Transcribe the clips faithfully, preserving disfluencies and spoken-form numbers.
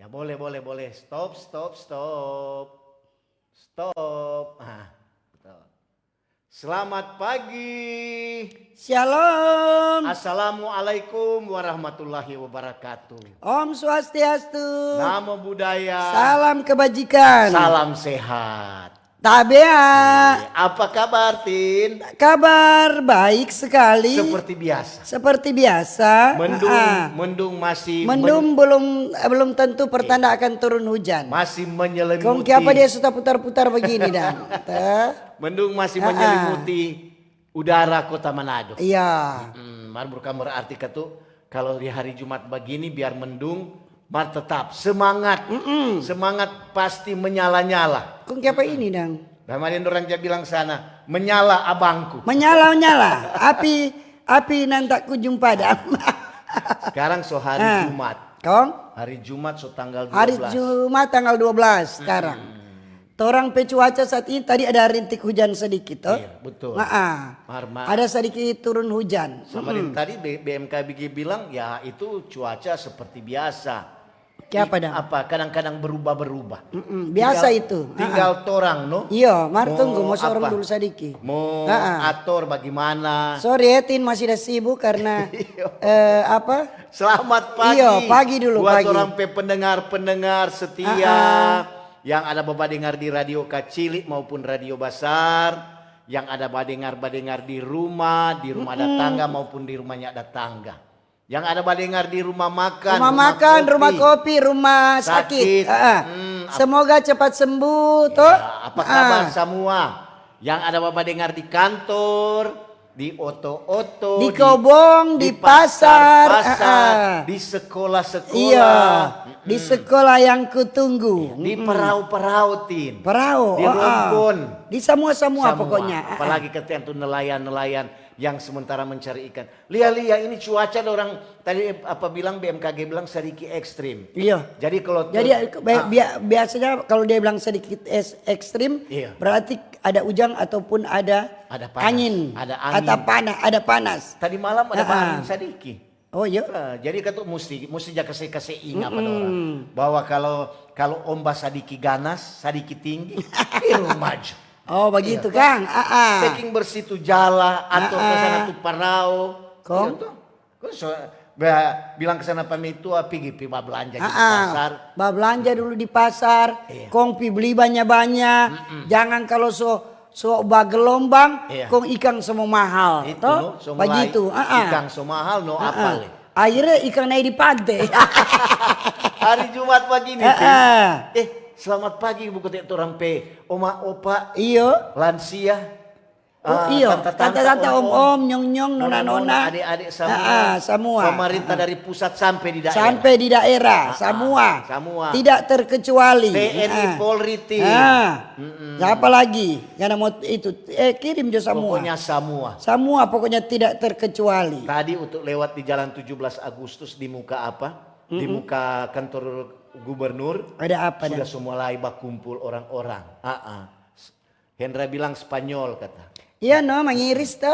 Ya, boleh, boleh, boleh. Stop, stop, stop. Stop. Ah, betul. Selamat pagi. Shalom. Assalamualaikum warahmatullahi wabarakatuh. Om Swastiastu. Namo Buddhaya. Salam kebajikan. Salam sehat. Tabea. Iya, apa kabar, Tin? Kabar baik sekali. Seperti biasa. Seperti biasa. Mendung, ah, mendung masih men- Mendung belum, belum tentu pertanda, iya, akan turun hujan. Masih menyelimuti. Kong kiapa dia suka putar-putar begini, dang? Teh? Mendung masih, ah, ah, menyelimuti udara Kota Manado. Iya. Mm, mar bukan berarti katu kalau di hari Jumat begini biar mendung, mar tetap semangat. Mm-mm. Semangat pasti menyala-nyala. Kong kiapa ini, dang? Kemarin orang ja bilang sana, "Menyala abangku." Menyala, menyala. Api, api nan tak kunjung padam. Sekarang so hari, ah, Jumat. Kong? Hari Jumat so tanggal dua belas. Hari Jumat tanggal dua belas sekarang. Mm-mm. Torang pe cuaca saat ini tadi ada rintik hujan sedikit, to? Iya, betul. Aa. Mar, mar. Ada sedikit turun hujan. Sama deng tadi B-, B M K G bilang, ya itu cuaca seperti biasa. Kiapa dang? Apa, kadang-kadang berubah-berubah. Mm-mm, biasa itu. Tinggal, aa, tinggal torang, no? Iyo, mar tunggu, mo sorong dulu sadiki. Mo ator bagimana? Sorry ya, Tin, masih ada sibuk karena, iyo, eh, apa? Selamat pagi. Iyo, pagi dulu, buat pagi. Orang pe pendengar-pendengar setia. Aa. Yang ada badengar di radio kacili maupun radio basar, yang ada badengar-badengar di rumah, di rumah, mm-mm, ada tangga maupun di rumah nyanda tangga. Yang ada badengar di rumah makan, rumah makan, rumah kopi, rumah sakit. Sakit. Heeh. Hmm, ap- Semoga cepat sembuh, toh. Ya, apa kabar semua? Yang ada badengar di kantor, di oto-oto, di kobong, di pasar, pasar, heeh, di sekolah-sekolah. Iya, di sekolah yang kutunggu. Iya, di perau-perau, Tin. Perau, di rompon. Di samua-samua pokoknya. Heeh. Apalagi kata yang tu nelayan-nelayan yang sementara mencari ikan. Lia-lia, ini cuaca dorang tadi apa bilang, B M K G bilang sadiki ekstrim. Iya. Jadi kalau ter- Jadi, be-, ah, bia-, biasanya kalau dia bilang sedikit es-, ekstrim, iya, berarti ada ujang ataupun ada angin. Ada panas, ada angin. Atau pana-, ada panas. Tadi malam ada angin sadiki. Oh, iya? Eh, jadi katu musti, musti ja kase, kase inga pa dorang. Bahwa kalau, kalau ombak sadiki ganas, sadiki tinggi, ih, rumah jo. Oh, bagitu, iya, kang? Aa. Beking bersih tu jala, ator ka sana tu parao. Kong? Iya, to. Kong so, ba-, bilang ka sana pa meitua, pigi pi bablanja di pasar. Bablanja dulu di pasar, iya, kong pi bli banya-banya. Mm-mm. Jangan kalo so, so bagelombang, iya, kong ikang so mo mahal, to? Itu, no, so mulai bagitu, aa, ikang so mahal, no, apa le? Akhirnya ikang nae di pante. Hari Jumat pagi ni, Tin. Eh, selamat pagi, buku te torang pe oma, opa, iyo, lansia. Oh, ah, iyo, tanta-tanta, tanta-tanta, om-om, nyong-nyong, nona-nona, ade-ade, samua. Ah, ah, samua. Pemerintah dari pusat sampe di daerah. Sampe di daerah, samua. Tidak terkecuali. T N I, Polri, Tim. Ah. Mm-mm. Siapa lagi? Yang mau itu, eh, kirim jo samua. Pokoknya samua. Samua, pokoknya tidak terkecuali. Tadi untuk lewat di Jalan tujuh belas Agustus di muka apa? Di muka kantor gubernur. Ada apa dah? Sudah semua mulai bakumpul orang-orang. Ah, ah. Hendra bilang Spanyol, kata. Iya, no, mangiris to.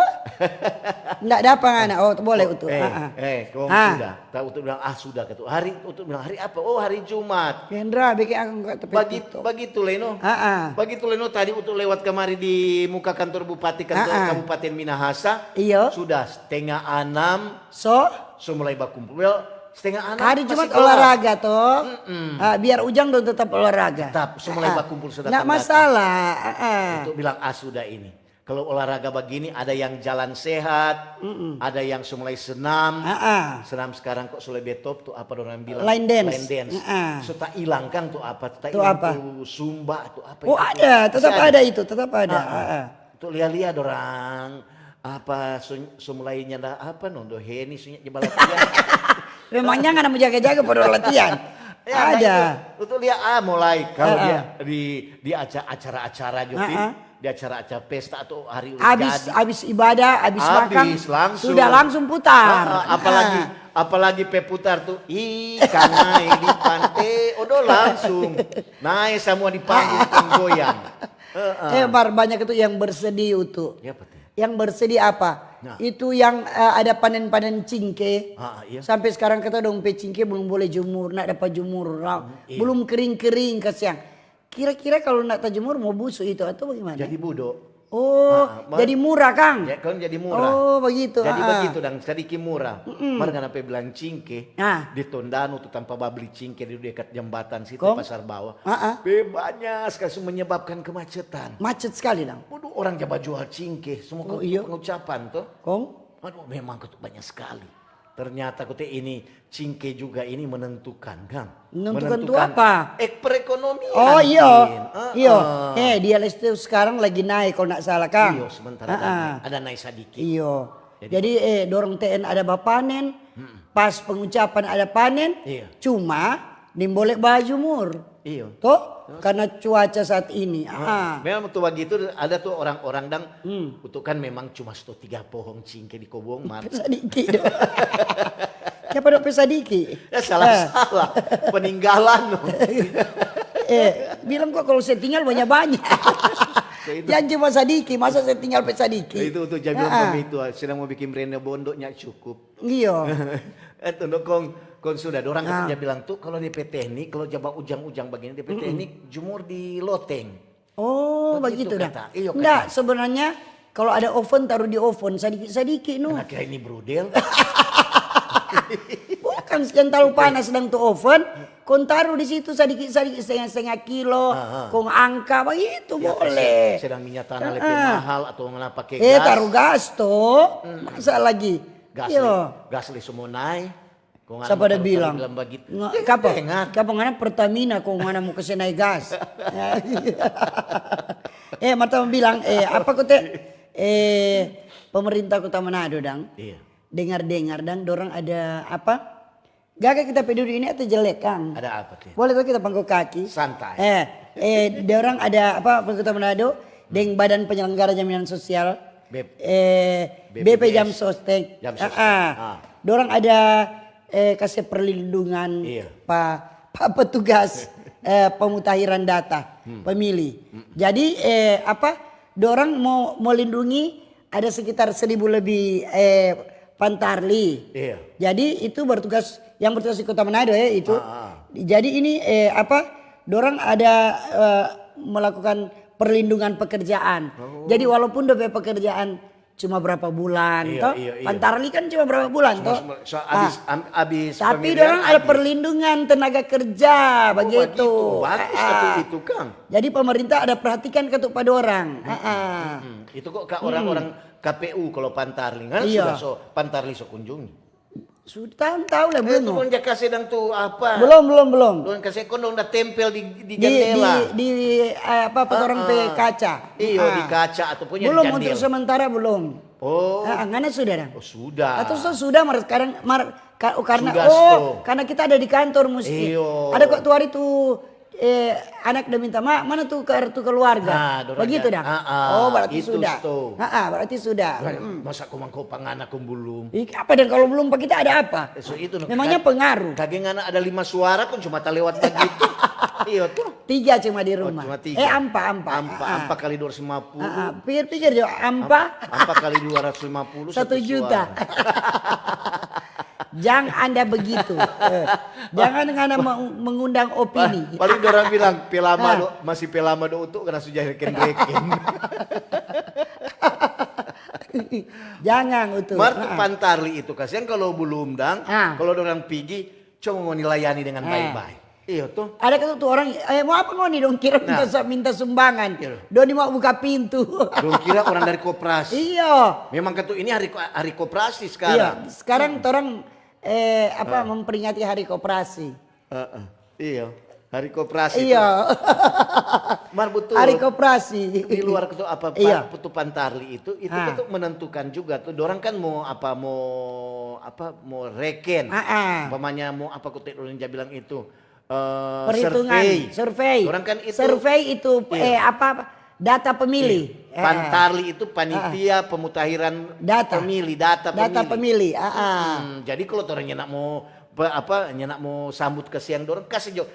Ndak dapa ngana. Oh, boleh, Utu. Eh, ah, ah, eh, kong sudah. Ta Utu bilang, "Ah, sudah," kata. Hari, Utu bilang, "Hari apa?" "Oh, hari Jumat." Hendra bikin akang buka tepi. Bagi-, bagitu le, no. Ah, ah. Bagitu le, no, tadi Utu lewat kemari di muka kantor bupati, kantor Kabupaten Minahasa. Iyo. Sudah setengah enam. So? So mulai bakumpul. Well, setengah enam hari Jumat masih gelap. Olahraga, to? Mm-mm. Ah, biar ujang dong tetap olahraga. Tetap, so mulai bakumpul, so datang-datang. Nggak masalah. Ah, ah. Untuk bilang, "Ah, sudah ini." Kalau olahraga begini, ada yang jalan sehat, ada yang so mulai senam. Ah, ah. Senam sekarang kok so lebe top tu, apa dorang bilang? Line dance. Line dance. Ah, ah. So ta ilang kang tu apa? Tu ta ilang apa? Tu zumba, tu apa itu? Oh, ada, tetap ada itu, tetap ada. Ah, ah. Ah, ah. Untuk lia-lia dorang, apa, su-, su mulai nyanda apa, no, do heni, su nya latihan. Memangnya ngana mo jaga-jaga pa dong latihan? Ya, ada. Nah, itu. Untuk lia, ah, mulai. Kalau dia di, di aca-, acara-acara jo, Pin, di acara-acara pesta atau hari ulang jadi. Abis ibadah, abis makan, abis, langsung. Sudah langsung putar. Ah, ah, apalagi, apalagi pe putar tu, ikan nae di pante, odo langsung. Nae samua di panggung, goyang. Heeh. Eh, mar banyak itu yang bersedih, Utu. Ya, betul. Yang bersedih apa? Nah. Itu yang eh, ada panen-panen cingke. Ah, iya. Sampai sekarang kata dong pe cingke belum boleh jemur, nak dapat jemur. Ra- iya. Belum kering-kering kasiang. Kira-kira kalau nak tajemur mau busuk itu atau bagaimana? Jadi budo. Oh, Ah, ma- jadi murah kang? Ya, kan jadi murah. Oh, begitu. Jadi Ah. Begitu dang, sadiki murah. Mar ngana pe bilang cingke, Ah. di Tondano tu tampa babli cingke di dekat jambatan situ Kong? Pasar Bawah. Ah, ah. Pe banyak sekali menyebabkan kemacetan. Macet sekali dang. Waduh, orang jaba jual cingke, semua Oh, ke- iya. pengucapan tuh. Kong? Aduh, memang kote banyak sekali. Ternyata kote ini cingke juga ini menentukan, Kang. Menentukan tu apa? Eh, perekonomian. Oh iyo, Kin. Ah, iyo. ah. Eh, dia listrik sekarang lagi naik kalau nak salah kang. Iyo, sementara Ah, ada ah. naik, ada naik sadiki. Iyo. Jadi- Jadi, eh, dorang T N ada bapanen, pas pengucapan ada panen, Iyo. Cuma nimbole bajumur. Iyo. Toh? Karena cuaca saat ini. Ah. Memang tuh begitu, ada tuh orang-orang dang, itu kan memang cuma sto tiga pohong cingke di kobong mar. Sadiki. Kiapa dong pe sadiki? Ya salah-salah, peninggalan no. Eh, bilang kok kalau saya tinggal banyak-banyak. So, itu. Jangan cuma sadiki, masa saya tinggal pe sadiki? Itu tuh dia bilang Ah, ah. Begitu, sedang mau bikin brand bondo nya cukup. Iyo. Eh, tuh, no, kong, kong sudah, orang Ah. Dia bilang tuh kalau di P T N I, kalau jaba ujang-ujang begini di P T N I, jumur di loteng. Oh, Begitu begitu dah. kata. Iyo, Enggak, kata. Sebenarnya kalau ada oven taruh di oven sadiki-sadiki no. Nah, kira ini brudel. Bukan yang terlalu panas dan tu oven, kong taruh di situ sadiki-sadiki setengah-setengah kilo, Ah, ah. Kong angka begitu Ya, boleh. Sedang minyak tanah Ah, lebih ah. Mahal atau ngana pakai Eh, gas. Taruh gas toh, masa lagi? Gas Iyo. le, gas le semua naik. Kong ngana Siapa ada taruh bilang? Bilang begitu. Nga- Ya, Kapa? tengah. Kapa ngana Pertamina kong ngana mau kasi naik gas? Eh, mata bilang, eh, apa kote? Eh, pemerintah Kota Manado dang. Iya. Dengar-dengar dang, dorang ada apa? Gaga kita pe dudu ini atau jelek kang? Ada apa tuh? Boleh tuh kita pangko kaki? Santai. Eh, eh, dorang ada apa? Kota Manado deng Badan Penyelenggara Jaminan Sosial. Bep- Eh, B P J S. B P Jam Sostek. Jam Sostek. Ah, ah. Ah. Dorang ada eh, kasih perlindungan Iya. pa, pa petugas eh, pemutahiran data pemilih. Jadi eh, apa? Dorang mau mau lindungi ada sekitar seribu lebih eh, Pantarli. Iya. Jadi itu bertugas yang bertugas di Kota Manado ya itu. Ah, ah. Jadi ini eh, apa? Dorang ada eh, melakukan perlindungan pekerjaan. Oh. Jadi walaupun dong pe pekerjaan cuma berapa bulan Iya, toh? Iya, iya. Pantarli kan cuma berapa bulan Cuma toh? sem- so, abis, Ah. am- abis Tapi pemilihan dorang ada abis. Perlindungan tenaga kerja Oh, begitu. Bagus Ah. Tapi itu kang. Jadi pemerintah ada perhatikan ke tu pa dorang. Ah, ah. Hmm, itu kok kak orang-orang K P U kalau Pantarli kan Iya. Sudah so Pantarli so kunjungi. Sudah tahu lah Eh, itu belum. dong ja kasih dang tu apa? Belum belum belum. Dong kasih kondong da tempel di, di Di, di, jandela. Di eh, apa apa orang pe Ah, ah. Kaca. Iyo, Ah. Di kaca ataupun ya Belum di untuk jandela. Sementara belum. Oh. Ah, ngana sudah dang. Oh, sudah. Atau so, sudah mar sekarang mar ka- oh, karena Sudah, oh sto. Karena kita ada di kantor mesti. Iyo. Ada kok tu hari tu eh, anak udah minta ma mana tu kartu keluarga. Nah, dorang Begitu ada. dang. Ah, ah, Oh berarti itu sudah. sto. Ah, ah, berarti sudah. Masa kau mangko pangana kong belum? Ih, apa dan kalau belum pa kita ada apa? Eh, so itu no, Memangnya ka- pengaruh. Kage ngana ada lima suara kong cuma talewat begitu. Iyo tuh. Tiga cuma di Oh, rumah. cuma tiga. Eh ampa ampa. Ampa, Ah, ah. Ampa kali dua ratus lima puluh. Ah, ah. Pikir-pikir jo ampa. Ampa kali dua ratus lima puluh Satu juta. Jang anda begitu. Eh, Jangan ngana meng- mengundang opini. Paling orang bilang pelama Ah. do, masih pelama do untuk karena sudah reken-reken. Jangan itu. Mar Ah, ah. Pantarli itu kasihan kalau belum dang, Ah. kalau orang pigi, cuma mau dilayani dengan Ah. baik-baik. Iyo tuh. Ada kan tu orang, eh mau apa ngoni dong kira minta, Nah. sa- minta sumbangan. Iya. Doni mau buka pintu. Dong kira orang dari koperasi. Iyo. Memang ketu ini hari hari koperasi sekarang. Iya. Sekarang orang eh apa memperingati hari koperasi. Heeh. Iya. Hari koperasi. Iya. Mar betul. Hari koperasi. Di luar itu apa Iya. Pak Putu Pantarli itu itu Ah. Itu menentukan juga tuh. Orang kan mau apa mau apa mau reken. Ah, ah. Umpamanya mau apa kok orang bilang itu eh, Perhitungan, survei. Orang kan itu Survei itu Iya. eh apa data pemilih. Iya. Pantarli itu panitia pemutahiran Data. Pemilih data, Data pemilih. Ah, ah. Hmm, jadi kalau orang nyenak mau pe- apa nyenak mau sambut ke siang dorang kasih jo.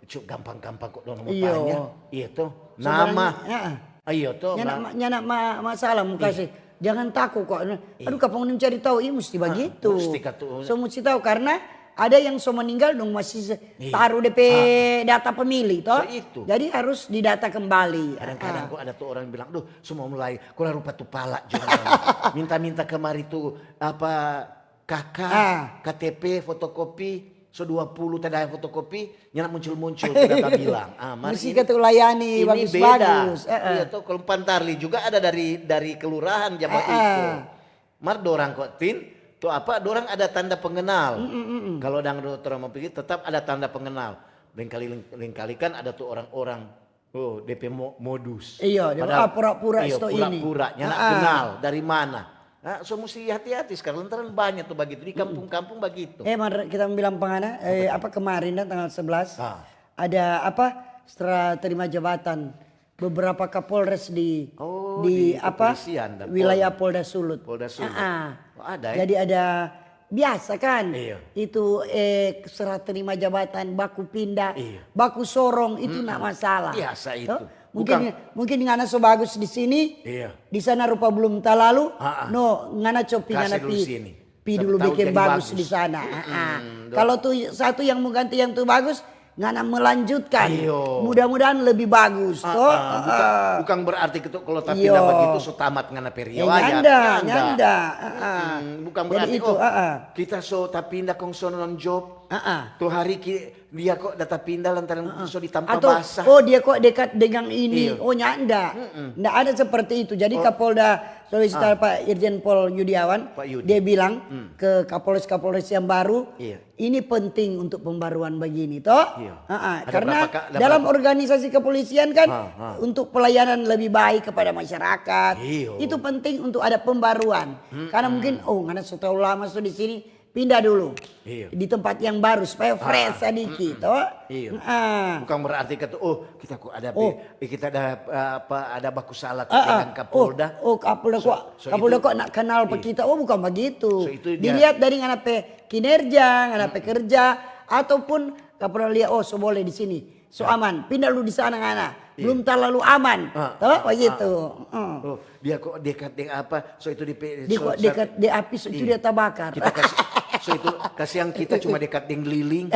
Cuk gampang-gampang kok dorang mau Iyo. Tanya. Iya tuh. Sebenarnya, Nama. ah, ah. Ayo tuh. Nyana, Nah, nyana ma, masalah mau kasih. Jangan tako kwa. Aduh, kapang ngoni cari tau, ih, musti bagitu. Musti katu. So, musti tau, karna ada yang so meninggal dong masih se-, taru depe data pemilih, to. So itu. Jadi harus didata kembali. Kadang-kadang kok ada tu orang bilang, "Duh, so mo mulai, kurang rupa tu pala jo." Minta-minta kemari tu, apa, K K, K T P, fotokopi, so dua puluh tanda fotokopi, nyanda muncul-muncul, kita bilang. Ah, mari. Musti katu layani, ini bagus-bagus. Iya, to, kalau Pantarli juga ada dari, dari kelurahan, jama iko. Mar dorang kok, Tin, tu apa, dorang ada tanda pengenal. Kalau dang do-, torang mau pigi, tetap ada tanda pengenal. Lengkali, lengkali kan ada tu orang-orang, oh, depe mo-, modus. Iya, dia pura-pura ini. Pura-pura, nyanda kenal, dari mana. Ah, so musti hati-hati sekarang, lantaran banyak tu bagitu, di kampung-kampung bagitu. Eh, mar-, kita bilang pangana, eh, apa, kemarin dan tanggal sebelas, ada apa, serah terima jabatan beberapa kapolres di, di apa, wilayah Polda Sulut. Polda Sulut. Ah, ah. Oh, ada, ya? Jadi ada biasa kan? Iya. Itu, eh, serah terima jabatan, baku pindah, baku sorong, itu ndak masalah. Biasa itu. Mungkin, mungkin ngana so bagus di sini, di sana rupa belum talalu, no, ngana copi ngana pi, pi dulu bikin bagus di sana. Kalau tu satu yang mau ganti yang tu bagus, ngana melanjutkan. Mudah-mudahan lebih bagus, to. Bukan, bukan berarti itu kalau tapi pindah bagitu so tamat ngana pe riwayat. Nyanda, nyanda. Bukan berarti itu, oh, kita so tapi pindah kong so non job. Tu hari ki-, dia kok da tapinda lantaran so ditampa basah. Oh, dia kok dekat dengan ini. Oh, nyanda. Ndak ada seperti itu. Jadi Kapolda Sulawesi Utara, Pak Irjen Pol Yudiawan, dia bilang ke Kapolres-Kapolres yang baru, ini penting untuk pembaruan begini, toh? Karena dalam organisasi kepolisian kan, untuk pelayanan lebih baik kepada masyarakat, itu penting untuk ada pembaruan. Karena mungkin, oh, ngana so terlalu lama so di sini, pindah dulu di tempat yang baru supaya fresh sadiki, toh. Bukan berarti kata, "Oh, kita kok ada, eh, kita ada, eh, apa, ada baku salah dengan Kapolda." Oh, Kapolda kok, Kapolda kok nak kenal pa kita. Oh, bukan begitu. Dilihat dari ngana pe kinerja, ngana pe kerja, ataupun Kapolda lihat, "Oh, so boleh di sini." So aman, pindah lu di sana ngana. Belum talalu aman. Toh, begitu. Oh, dia kok dekat deng apa? So itu di pe-, dia so, kok dekat deng api, so itu dia tabakar. Kita kasih, so itu kasihan kita cuma dekat deng liling.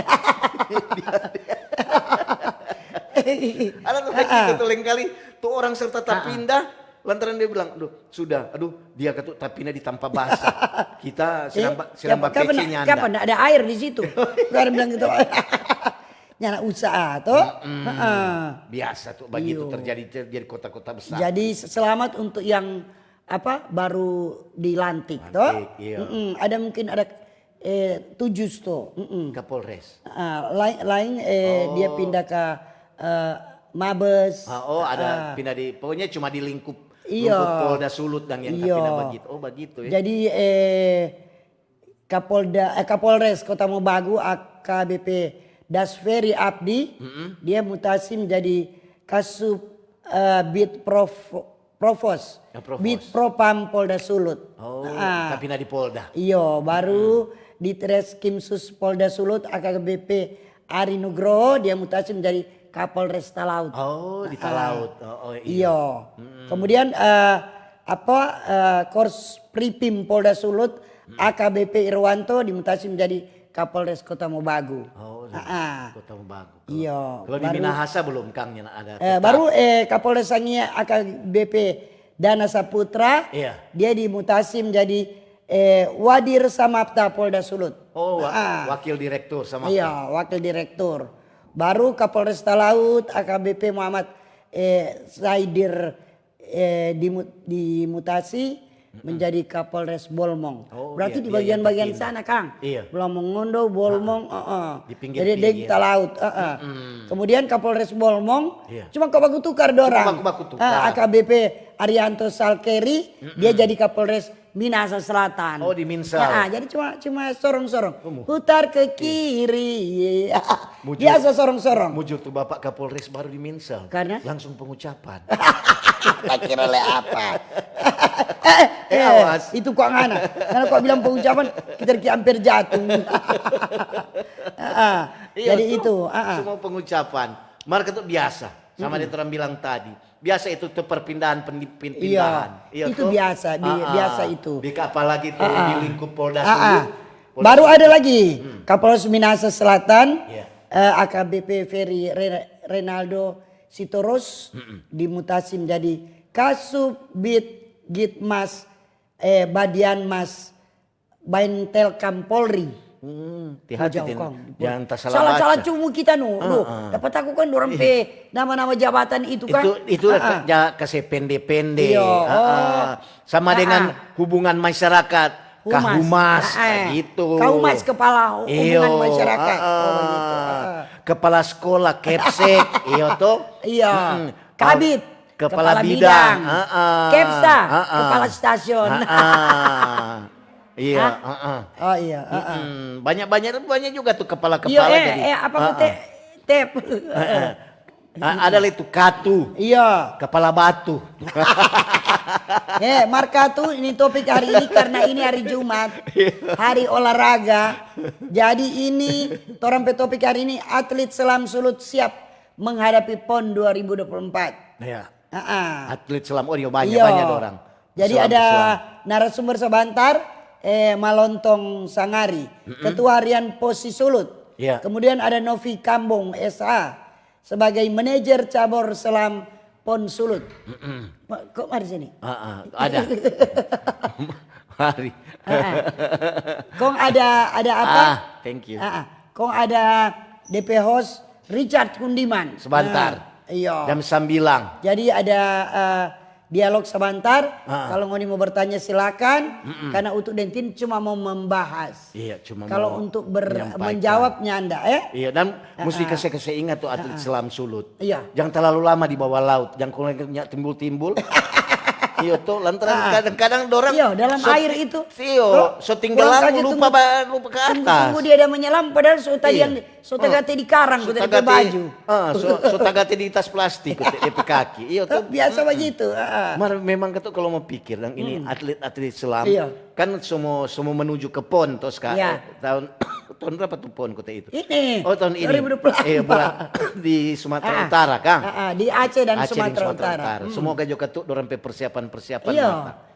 Ada tuh kayak gitu tuh lain kali, tuh orang serta tapindah, lantaran dia bilang, "Duh, sudah, aduh, dia katu tapindah di tampa basah." Kita sedang ba-, sedang bapece nyanda. Kapan ada air di situ? Baru bilang gitu. Nyanda usah, to? Biasa tuh, begitu terjadi, terjadi kota-kota besar. Jadi, selamat untuk yang, apa, baru dilantik, to? Lantik, iya. Ada mungkin ada, eh, tujuh, to. Kapolres. Ah, lain, lain, eh, dia pindah ke, eh, Mabes. Ah, oh, ada pindah di, pokoknya cuma di lingkup, lingkup Polda Sulut dang yang pindah begitu. Oh, begitu ya. Jadi, eh, Kapolda, eh, Kapolres Kota Mobagu, A K B P Dasferi Abdi, dia mutasi menjadi Kasub, eh, Bid Prof-, Provos, Bid Propam Polda Sulut. Oh, tapi na di Polda. Iyo, baru di Treskrimsus Polda Sulut, A K B P Ari Nugroho, dia mutasi menjadi Kapolres Talaut. Oh, di Talaut. Oh, iyo. Kemudian, eh, apa, eh, Kors Pripim Polda Sulut, A K B P Irwanto dimutasi menjadi Kapolres Kota Mobagu. Oh, Kota Mobagu. Iyo. Kalau di Minahasa belum, Kang, yang ada. Eh, baru, eh, Kapolres Sangihe A K B P Dana Saputra, dia dimutasi menjadi, eh, Wadir Samapta Polda Sulut. Oh, wakil direktur Samapta. Iya, wakil direktur. Baru Kapolres Talaut A K B P Muhammad, eh, Saidir, eh, dimu-, dimutasi menjadi Kapolres Bolmong. Oh, berarti di bagian-bagian sana, Kang. Iya. Bolmong Ngondo, Bolmong, heeh. Di pinggir-pinggir. Jadi deng Talaut, heeh. Kemudian Kapolres Bolmong, cuma kok baku tukar dorang. Cuma baku tukar. Ah, A K B P Arianto Salkeri, dia jadi Kapolres Minahasa Selatan. Oh, di Minsel. Ah, jadi cuma, cuma sorong-sorong. Putar ke kiri. Biasa sorong-sorong. Mujur tu Bapak Kapolres baru di Minsel. Karena? Langsung pengucapan. Tak kira le apa. Eh, eh, eh, awas. Itu kok ngana. Karena kok bilang pengucapan, kita ki hampir jatuh. Ah, iya, jadi itu, ah, ah. Semua pengucapan. Mar katu biasa. Sama deng orang bilang tadi. Biasa itu tuh perpindahan, pendi-, pin-, pindahan. Iya, itu biasa, bi-, biasa itu. Di, apalagi tuh di lingkup Polda Sulut. Baru ada lagi, Kapolres Minahasa Selatan, eh, A K B P Ferry Re-, Renaldo Sitorus dimutasi menjadi Kasubit Gitmas, eh, Badianmas Baintelkam Polri. Hmm, hati-hati, jangan salah-salah cumu kita no. Duh, dapat aku kan dorang pe nama-nama jabatan itu kan. Itu, itu kase pende-pende. Sama dengan hubungan masyarakat. Kahumas, gitu. Kahumas, kepala hubungan masyarakat. Gitu. Kepala sekolah, kepsek, iyo to. Iya. Kabit, kepala bidang. Kepsda, kepala stasiun. Iya. Oh iya. Banyak-banyak, banyak juga tuh kepala-kepala. Iya, eh, apa tuh, tep? Ada lei tu katu. Iya. Kepala batu. Eh, mar katu, ini topik hari ini karena ini hari Jumat, hari olahraga. Jadi ini torang pe topik hari ini, atlet selam sulut siap menghadapi pon dua ribu dua puluh empat. Iya. Atlet selam, oh iya, banyak, banyak orang. Jadi ada narasumber sabantar, eh, Malontong Sangari, Ketua Harian Posi Sulut. Iya. Kemudian ada Novi Kambong, S H, sebagai manajer cabor selam Pon Sulut. Kong mari sini. Ada. Mari. Kong ada, ada apa? Thank you. Kong ada D P host Richard Kundiman. Sebentar. Iya. Jam sambilang. Jadi ada, eh, dialog sabantar. Kalau ngoni mau bertanya silakan. Karena Utu deng Tin cuma mau membahas. Iya, cuma kalau untuk menjawab nyanda, eh? Iya, dan musti kase-kase ingat tu atlet selam sulut. Iya. Jang talalu lama di bawah laut, jang kong nya timbul-timbul. Iyo to, lantaran kadang-kadang dorang. Iya, dalam air itu. Iyo, so tinggal lupa, lupa ke atas. Tunggu dia ada menyelam, padahal so tadi yang so tagate di karang, so tagate di baju. So tagate di tas plastik, de pe kaki. Iyo to. Biasa bagitu. Mar memang katu kalau mau pikir, dang ini atlet-atlet selam, kan semua, semua menuju ke pon to sekarang. Tahun, tahun berapa tu pon kota itu? Ini. Oh, tahun ini. Iya, di Sumatera Utara, kang. Di Aceh dan Sumatera Utara. Semoga juga tu dorang pe persiapan-persiapan. Iya.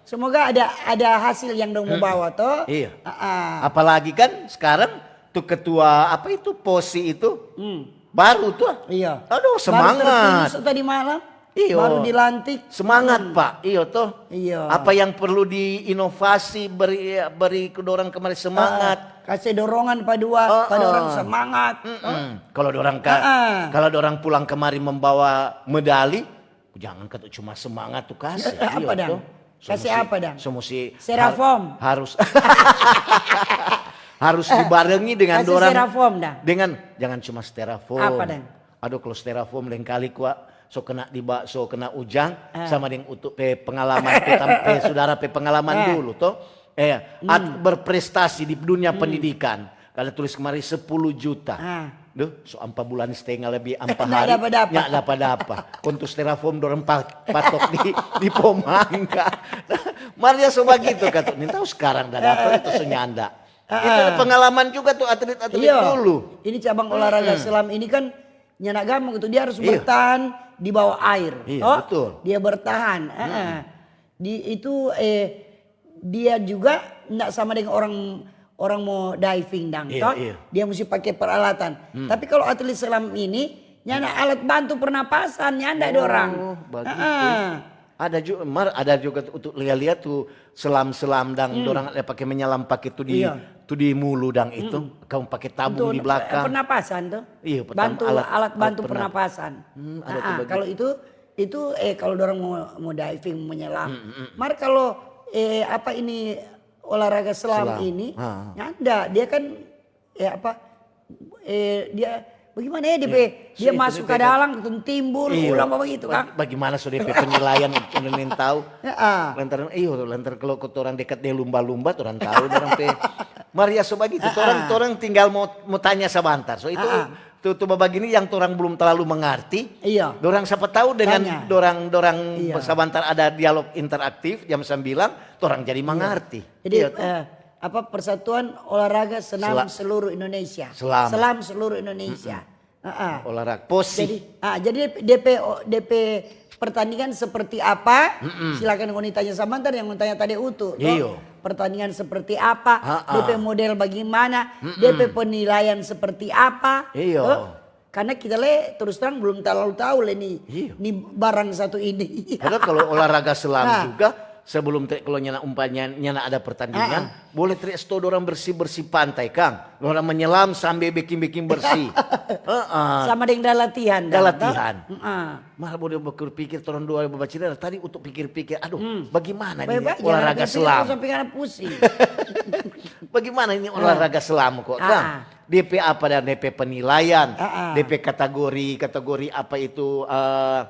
Semoga ada, ada hasil yang dong mau bawa to. Iya. Apalagi kan sekarang tu ketua apa itu, Posi itu, baru tuh. Iya. Aduh, semangat. Tadi malam. Iyo. Baru dilantik. Semangat, Pak. Iyo to. Iyo. Apa yang perlu diinovasi, beri, beri ke dorang kemari semangat. Kasih dorongan pa dua, pa dorang semangat. Kalau dorang, kalau dorang pulang kemari membawa medali, jangan katu cuma semangat tu kasih. Apa dang? Kasih apa dang? Harus harus dibarengi dengan dorang. Dengan, jangan cuma styrofoam. Apa dang? Aduh, kalau styrofoam lengkali kwa, so kena di ba, so kena ujang, sama deng Utu pe pengalaman, pe sudara pe pengalaman dulu to. Eh, berprestasi di dunia pendidikan. Karena tulis kemari sepuluh juta. Duh, so ampa bulan setengah lebih, ampa hari, nya dapa-dapa. Kong tu styrofoam dorang patok di, di pom mangga. Mar dia so bagitu katu, nintau sekarang da dapa itu so nyanda. Itu ada pengalaman juga tu atlet-atlet dulu. Ini cabang olahraga selam ini kan nyanda gampang gitu, dia harus bertahan di bawah air. Iya, betul. Dia bertahan. Di itu, eh, dia juga ndak sama dengan orang, orang mau diving dang, toh? Dia mesti pakai peralatan. Tapi kalau atlet selam ini, nyanda alat bantu pernapasan, nyanda dorang. Ada juga, mar, ada juga untuk lia-lia tu selam-selam dang, dorang ada pakai menyelam pakai tu di, tu di mulu dang itu, kamu pakai tabung di belakang. Pernapasan tu. Iya, bantu, alat bantu pernapasan. Kalau itu, itu, eh, kalau dorang mau, mau diving, mau menyelam. Mar kalau, eh, apa ini, olahraga selam ini, nyanda, dia kan, eh, apa, eh, dia bagaimana ya, dia, dia masuk ke dalam, timbul, ulang apa begitu kan? Bagaimana so dia pe penilaian untuk neng tahu? Lantaran, iyo, lantaran kalau kotoran dekat dia lumba-lumba, orang tahu orang pe. Mar ya so bagitu, orang, orang tinggal mau, mau tanya sabantar. So itu, tu, tu bagini yang orang belum terlalu mengerti. Iya. Orang siapa tahu dengan orang, orang sabantar ada dialog interaktif jam sembilan, orang jadi mengerti. Jadi, eh, apa, Persatuan Olahraga Senam Seluruh Indonesia. Selam. Selam Seluruh Indonesia. Ah, ah. Olahraga posi. Jadi, ah, jadi D P, D P pertandingan seperti apa? Silakan ngoni tanya sabantar yang ngoni tanya tadi Utu. Toh? Iyo. Pertandingan seperti apa? Ah, ah. D P model bagaimana? D P penilaian seperti apa? Iyo. Toh? Karena kita le terus terang belum terlalu tahu le nih, Iyo. nih barang satu ini. Padahal kalau olahraga selam Ah. juga, sebelum te, kalau nyana umpanya nyana ada pertandingan, boleh tri sto orang bersih-bersih pantai, Kang. Orang menyelam sambil bikin-bikin bersih. Heeh. Sama dengan latihan. Ada Dang, latihan. Toh? Heeh. Malah boleh berpikir orang dua berbicara tadi untuk pikir-pikir, aduh, bagaimana nih Baik-baik, olahraga jangan pikir selam? Sampai karena pusing. Bagaimana ini olahraga selam kok, Ah, Kang? ah. D P apa dan D P penilaian, Ah, ah. D P kategori, kategori apa itu eh,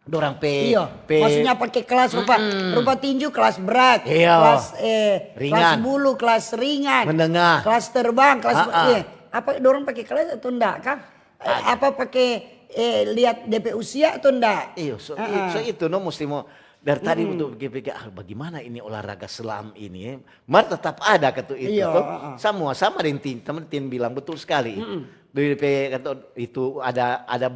dorang pe, Iya, pe maksudnya pakai kelas rupa, rupa tinju kelas berat, Iya. kelas eh, Ringan. Kelas bulu, kelas ringan, Menengah. Kelas terbang, kelas Ah, ah. eh, apa dorang pakai kelas atau enggak kan? Eh, apa pakai eh, lihat D P usia atau enggak? Iyo, so, Ah, i- ah. so itu no mesti mau dari tadi untuk pikir-pikir ah, bagaimana ini olahraga selam ini? Mar tetap ada kata itu Iya, toh. ah, ah. Sama sama dengan Tin, teman Tin bilang betul sekali. Dari P kata itu ada ada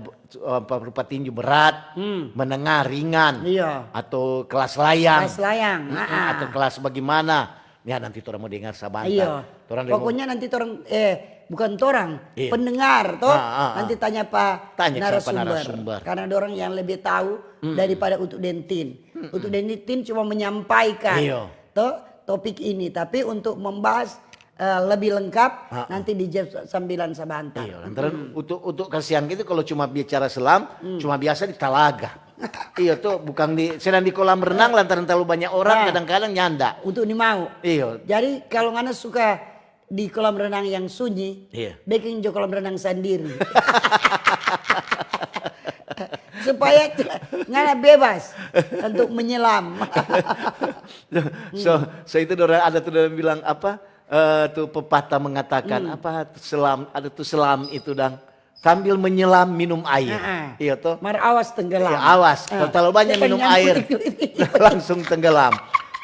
apa, rupa tinju berat, menengah, ringan, Iya. atau kelas layang, Kelas layang, Mm-mm, ah, ah. atau kelas bagaimana? Ya nanti orang mau dengar sabantar. Iya. Orang dengar- Pokoknya nanti orang eh bukan orang, Iya. pendengar toh. Ah, ah, ah. Nanti tanya Pak Tanya siapa narasumber. Narasumber. Karena orang yang lebih tahu daripada Utu Dentin. Utu Dentin cuma menyampaikan Iya. toh topik ini, tapi untuk membahas eh, lebih lengkap Ah, ah. Nanti di jam sembilan sabantar. Iya, lantaran untuk untuk kasihan gitu kalau cuma bicara selam, cuma biasa di talaga. Iya tuh, bukan di sedang di kolam renang lantaran terlalu banyak orang, Ah. Kadang-kadang nyanda. Untuk ni mau. Iya. Jadi kalau ngana suka di kolam renang yang sunyi, Iya. bikin jo kolam renang sendiri. Supaya t- ngana bebas untuk menyelam. So, so itu orang ada tuh orang bilang apa? Eh, tuh pepatah mengatakan apa? Selam, ada tuh selam itu dang sambil menyelam minum air. Heeh. Iya toh? Mar awas tenggelam. Ya, awas, Ah. kalau terlalu banyak Jangan minum nyangkut air di kulit. Langsung tenggelam.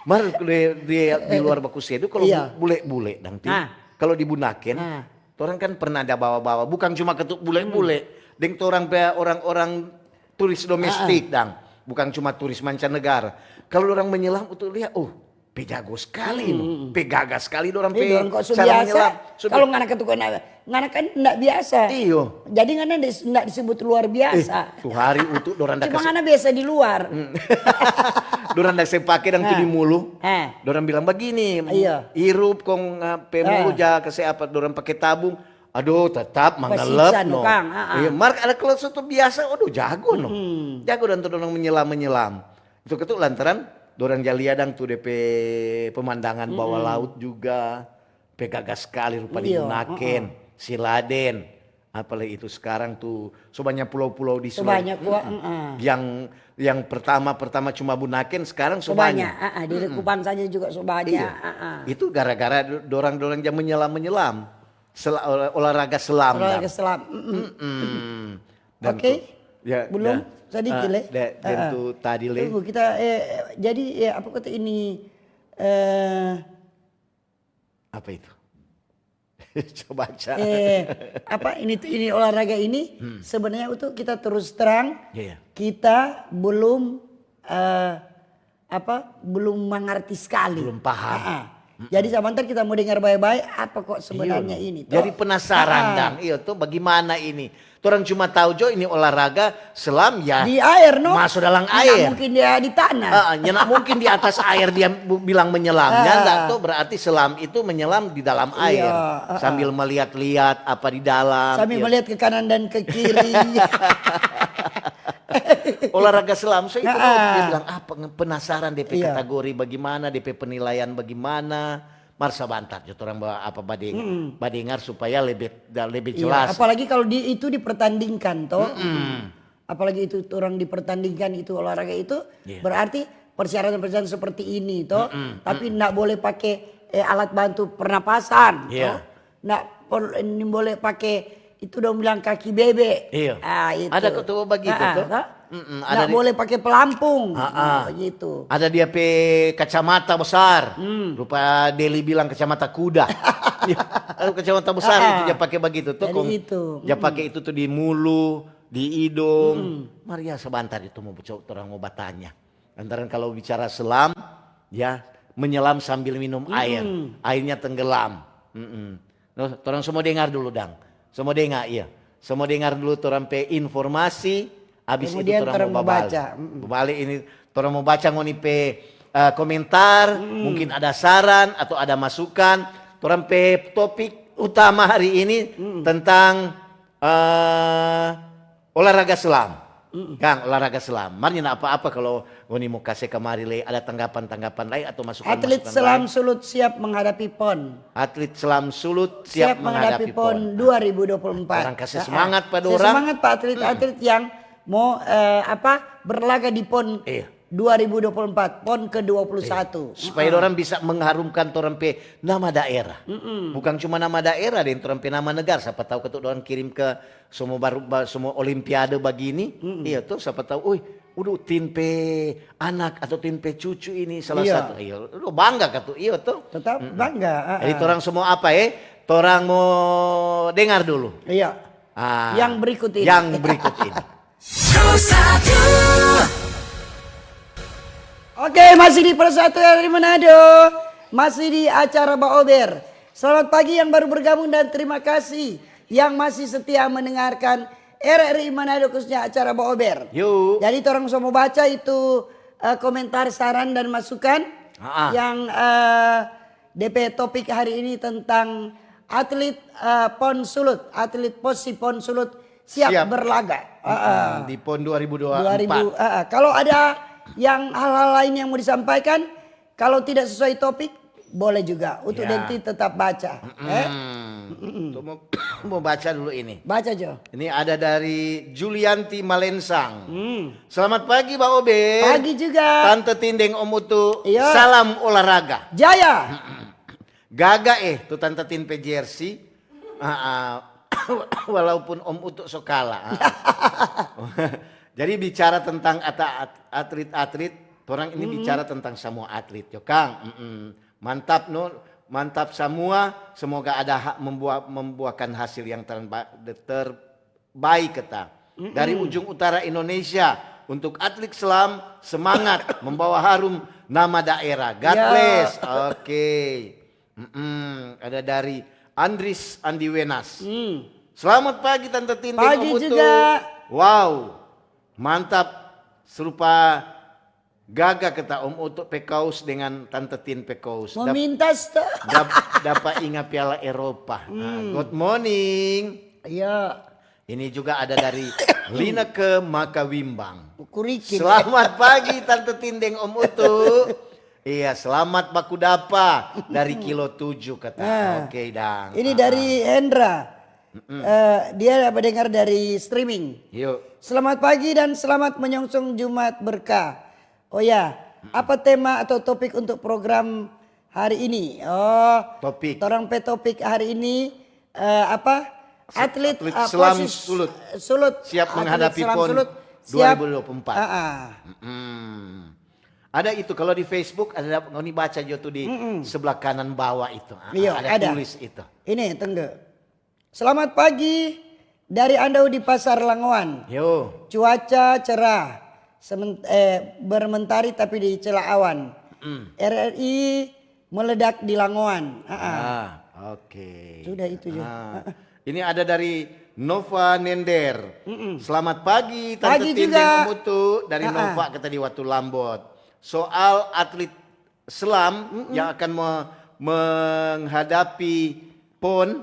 Mar di, di, di luar baku sedu kalau Iya. bu- bule-bule dang Tin. Ah. Kalau di Bunaken, Ah. orang kan pernah ada bawa-bawa, bukan cuma ketuk bule-bule, deng orang pe orang-orang turis domestik dang, bukan cuma turis mancanegara. Kalau orang menyelam untuk lihat, oh, pe jago sekali no, pe gagah sekali orang Jadi pe dorang kok so cara biasa, menyelam. So kalau bi- ngana ketuk ngana, ngana kan ndak biasa. Iyo. Jadi ngana des- ndak disebut luar Eh, biasa. Tuh hari untuk orang Cuma ngana biasa di luar. Dorang dak se pake dang tu Nah. di mulu. Eh. Dorang bilang begini, Iya. irup kong eh, pe mulu Eh. ja kase apa, dorang pake tabung. Aduh, tetap Pasiksa mangelep no, no. Kang, ah, ah. Iya, mar ada kelas itu biasa, aduh jago no. Jago dan tu dorang menyelam-menyelam. Itu ketuk lantaran dorang ja lia dang tu depe pemandangan bawah laut juga. Pe gagah sekali rupa di Iya, Bunaken, Siladen. Apalagi itu sekarang tu so banyak pulau-pulau di So Sulawesi. banyak kua, Mm-mm. mm-mm. Yang yang pertama pertama cuma Bunaken, sekarang so So banyak, banyak. ah, ah, di Likupang saja juga so banyak. Iya. Ah, ah. Itu gara-gara do- dorang-dorang yang menyelam-menyelam. Sel- olah- olahraga selam. Olahraga Dang. selam. Mm-mm. Mm-mm. Dan Oke. tu- ya, Belum? da- Tadi ah, kile? da- dan Ah, ah. tu tadi le. Tunggu, kita eh, jadi eh, apa kata ini eh Apa itu? Coba baca. eh apa ini ini olahraga ini sebenarnya untuk kita terus terang Iya. kita belum eh, apa belum mengerti sekali. Belum paham. Ah, ah. Jadi sebentar kita mau dengar baik-baik apa kok sebenarnya Iya, ini. no. Jadi Toh? Penasaran Ah, ah. Dang, iyo tuh bagaimana ini? Orang cuma tahu jo ini olahraga selam ya. Di air, no? Masuk dalam Nggak air. Mungkin dia di tanah. Ah, ah, nyana mungkin di atas air dia bu- bilang menyelam. Ah. Nyanda tuh berarti selam itu menyelam di dalam air Iya, ah, ah. Sambil melihat-lihat apa di dalam. Sambil Iya. Melihat ke kanan dan ke kiri. Olahraga selam, so itu Ah, ah. Dia bilang apa penasaran D P Iya. Kategori bagaimana, D P penilaian bagaimana. Mar sabantar jo orang ba- apa badengar, badengar supaya lebih da- lebih Iya, jelas. Apalagi kalau di, itu dipertandingkan toh. Apalagi itu orang dipertandingkan itu olahraga itu Iya. Berarti persyaratan-persyaratan seperti ini toh. Tapi ndak boleh pakai eh, alat bantu pernapasan Iya. Toh. Ndak per- ini boleh pakai itu dong bilang kaki bebek. Iya. Ah, itu. Ada kok tuh begitu Ah, tuh. Toh? Mm-mm, ada. Nggak boleh pakai pelampung. Ah, ah. Nah, begitu. Ada dia pe kacamata besar. Hmm. Rupa Deli bilang kacamata kuda. Iya, kacamata besar itu dia pakai begitu tuh. Jadi kong itu. Dia pakai itu tuh di mulu, di hidung. Hmm. Maria, sebentar itu mau co-, orang mau batanya. Lantaran kalau bicara selam, ya, menyelam sambil minum air. Mm-mm. Airnya tenggelam. Mm-mm. No, torang semua dengar dulu, dang. Semua dengar, iya. Semua dengar dulu torang pe informasi, abis itu kemudian torang torang mau mau babal-, baca. Mm-mm. Babale ini torang mau baca ngoni pe, eh, komentar, mm-mm, mungkin ada saran atau ada masukan. Torang pe topik utama hari ini, mm-mm, tentang, eh, olahraga selam. Mm-mm. Kang, olahraga selam. Mar nyanda apa-apa kalau ngoni mo kase kamari lei ada tanggapan-tanggapan lain atau masukan-masukan lain. Atlet selam sulut siap menghadapi pon. Atlet selam sulut siap menghadapi pon dua ribu dua puluh empat. Orang kase semangat pa dorang. Semangat pa atlet-atlet yang mo, eh, apa, berlaga di pon dua ribu dua puluh empat, pon ke dua puluh satu. Iya. Supaya dorang bisa mengharumkan torang pe nama daerah. Mm-mm. Bukan cuma nama daerah deng, torang pe nama negara. Sapa tahu katu dorang kirim ke semua baru, ba-, semua olimpiade bagini. Mm-mm. Iya tuh, sapa tahu, "Oi, udu, Tin pe anak atau Tin pe cucu ini salah satu." Iya, lu bangga katu, iya tuh. Tetap bangga, ah. Jadi torang semua apa, eh? Torang mo dengar dulu. Iya. Ah, yang berikut ini. Yang berikut ini. Pro satu. Oke, masih di Pro satu R R I Manado. Masih di acara Baober. Selamat pagi yang baru bergabung dan terima kasih yang masih setia mendengarkan R R I Manado, khususnya acara Baober. Yuk. Jadi torang so mo baca itu, eh, komentar, saran, dan masukan yang, eh, D P topik hari ini tentang atlet, eh, pon sulut, atlet pon sulut siap berlaga. Heeh. Di pon dua ribu dua puluh empat. Dua ribu, heeh. Kalau ada yang hal-hal lain yang mau disampaikan, kalau tidak sesuai topik, boleh juga. Untuk Denti tetap baca, eh? Untuk mau, mau baca dulu ini. Baca, Jo. Ini ada dari Julianti Malensang. Hmm. Selamat pagi, Ba Obe. Pagi juga. Tante Tin deng Om Utu. Iya. Salam olahraga. Jaya. Gaga, eh, tu Tante Tin pe jersey. Ah, ah. Walaupun Om Utu so kalah. Ah. Jadi bicara tentang ata-, at-, atlet-atlet, torang ini bicara tentang samua atlet, yo, Kang. Mm-mm. Mantap, no. Mantap samua. Semoga ada ha-, membua-, membuahkan hasil yang terba-, ter-, baik, kata. Dari ujung utara Indonesia, untuk atlet selam, semangat membawa harum nama daerah. God bless. Oke. Mm-mm. Ada dari Andris Andi Wenas. Hmm. Selamat pagi, Tante Tin deng Om Utu. Pagi juga. Wow. Mantap. Serupa gaga kata Om Utu pe kaos dengan Tante Tin pe kaos. Dap-, memintas to. Dap-, dapa inga Piala Eropa. Nah, good morning. Iya. Ini juga ada dari Lineke Makawimbang. Kuriki. Selamat pagi, Tante Tin deng Om Utu. Iya, selamat baku dapa dari Kilo Tujuh, kata. Nah, oke, dang. Ini dari Hendra. Eh, dia mendengar dari streaming. Yuk. Selamat pagi dan selamat menyongsong Jumat berkah. Oh ya, apa tema atau topik untuk program hari ini? Oh, topik. Torang pe topik hari ini, eh, apa? Atlet, atlet eh, selam sulut. Sulut. Siap menghadapi pon dua ribu dua puluh empat. Ah, ah. Mm-mm. Ada itu, kalau di Facebook ada, ngoni baca jo tu di sebelah kanan bawah itu. Ah, iya, ada tulis itu. Ini, tunggu. Selamat pagi dari Andau di Pasar Langoan. Yo. Cuaca cerah, semen-, eh, bermentari tapi dicela awan. Mm. R R I meledak di Langoan. Ah, ah. Ah, oke. Sudah itu jo. Ah. Ini ada dari Nova Nender. Mm-mm. Selamat pagi, Tante Tin deng Om Utu. Pagi juga. Dari Nova, kata di Watu Lambot. Soal atlet selam yang akan me-, menghadapi pon,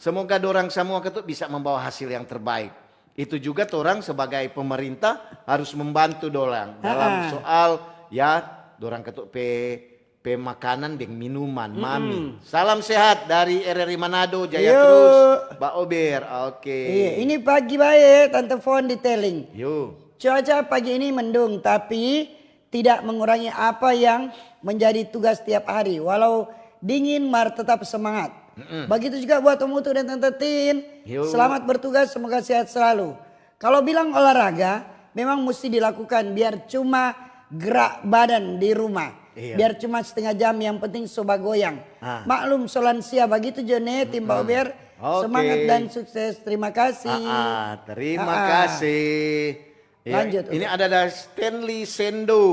semoga dorang samua katu bisa membawa hasil yang terbaik. Itu juga torang sebagai pemerintah harus membantu dorang dalam soal, ya, dorang katu pe, pe makanan deng minuman, mami. Salam sehat dari R R I Manado, jaya terus, Ba Ober. Oke. Iya, ini pagi bae, Tante Fon di Teling. Yo. Cuaca pagi ini mendung, tapi tidak mengurangi apa yang menjadi tugas tiap hari. Walau dingin, mar tetap semangat. Mm-mm. Begitu juga buat Om Utu dan Tante Tin. Yo. Selamat bertugas, semoga sehat selalu. Kalau bilang olahraga, memang musti dilakukan, biar cuma gerak badan di rumah. Iya. Biar cuma setengah jam, yang penting so bagoyang. Ah. Maklum, so lansia bagitu jo ne, tim Bauber. Oke. Semangat dan sukses. Terima kasih. Ah, ah, terima kasih. Ya, lanjut, ini Utu. Ada dari Stanley Sendo.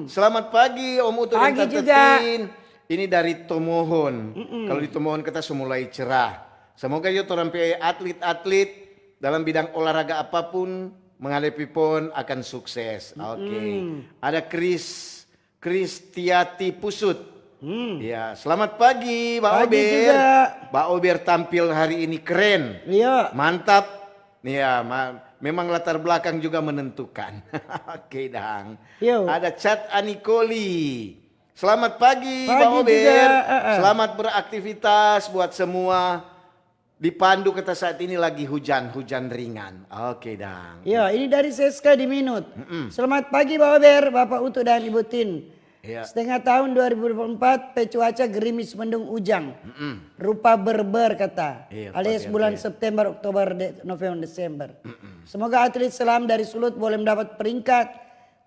Selamat pagi, Om Utu dan Tante Tin. Pagi juga. Ini dari Tomohon. Kalau di Tomohon kita so mulai cerah. Semoga jo torang pe atlet-atlet dalam bidang olahraga apapun menghadapi pon akan sukses. Oke. Ada Chris, Kristiati Pusut. Ya, selamat pagi, Ba Ober. Pagi juga. Ba Ober tampil hari ini keren. Iya. Mantap. Ya, ma-, memang latar belakang juga menentukan. Oke, dang. Yo. Ada Chat Anikoli. Selamat pagi, Ba Ober. Pagi juga, eh, eh. Selamat beraktivitas buat semua. Di Pandu kata saat ini lagi hujan, hujan ringan. Oke, dang. Ya, ini dari Seska di Minut. Selamat pagi, Ba Ober, Bapak Utu dan Ibu Tin. Iya. Setengah tahun dua ribu dua puluh empat, pe cuaca gerimis mendung ujang. Rupa berber kata. Iya, alias bulan September, Oktober, De-, November, Desember. Semoga atlet selam dari Sulut boleh mendapat peringkat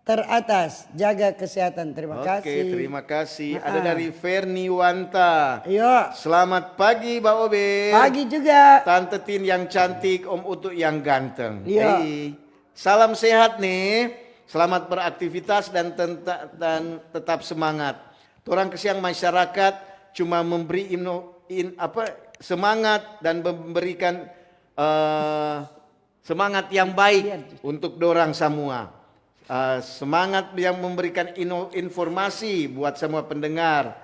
teratas. Jaga kesehatan. Terima kasih. Oke, terima kasih. Ada dari Ferni Wanta. Iya. Selamat pagi, Ba Ober. Pagi juga. Tante Tin yang cantik, Om Utu yang ganteng. Iya. Hei. Salam sehat nih. Selamat beraktivitas dan tenta-, dan tetap semangat. Torang kasiang masyarakat cuma memberi ino-, in-, apa, semangat dan memberikan, eh, semangat yang baik untuk dorang samua. Eh, semangat yang memberikan ino-, informasi buat samua pendengar,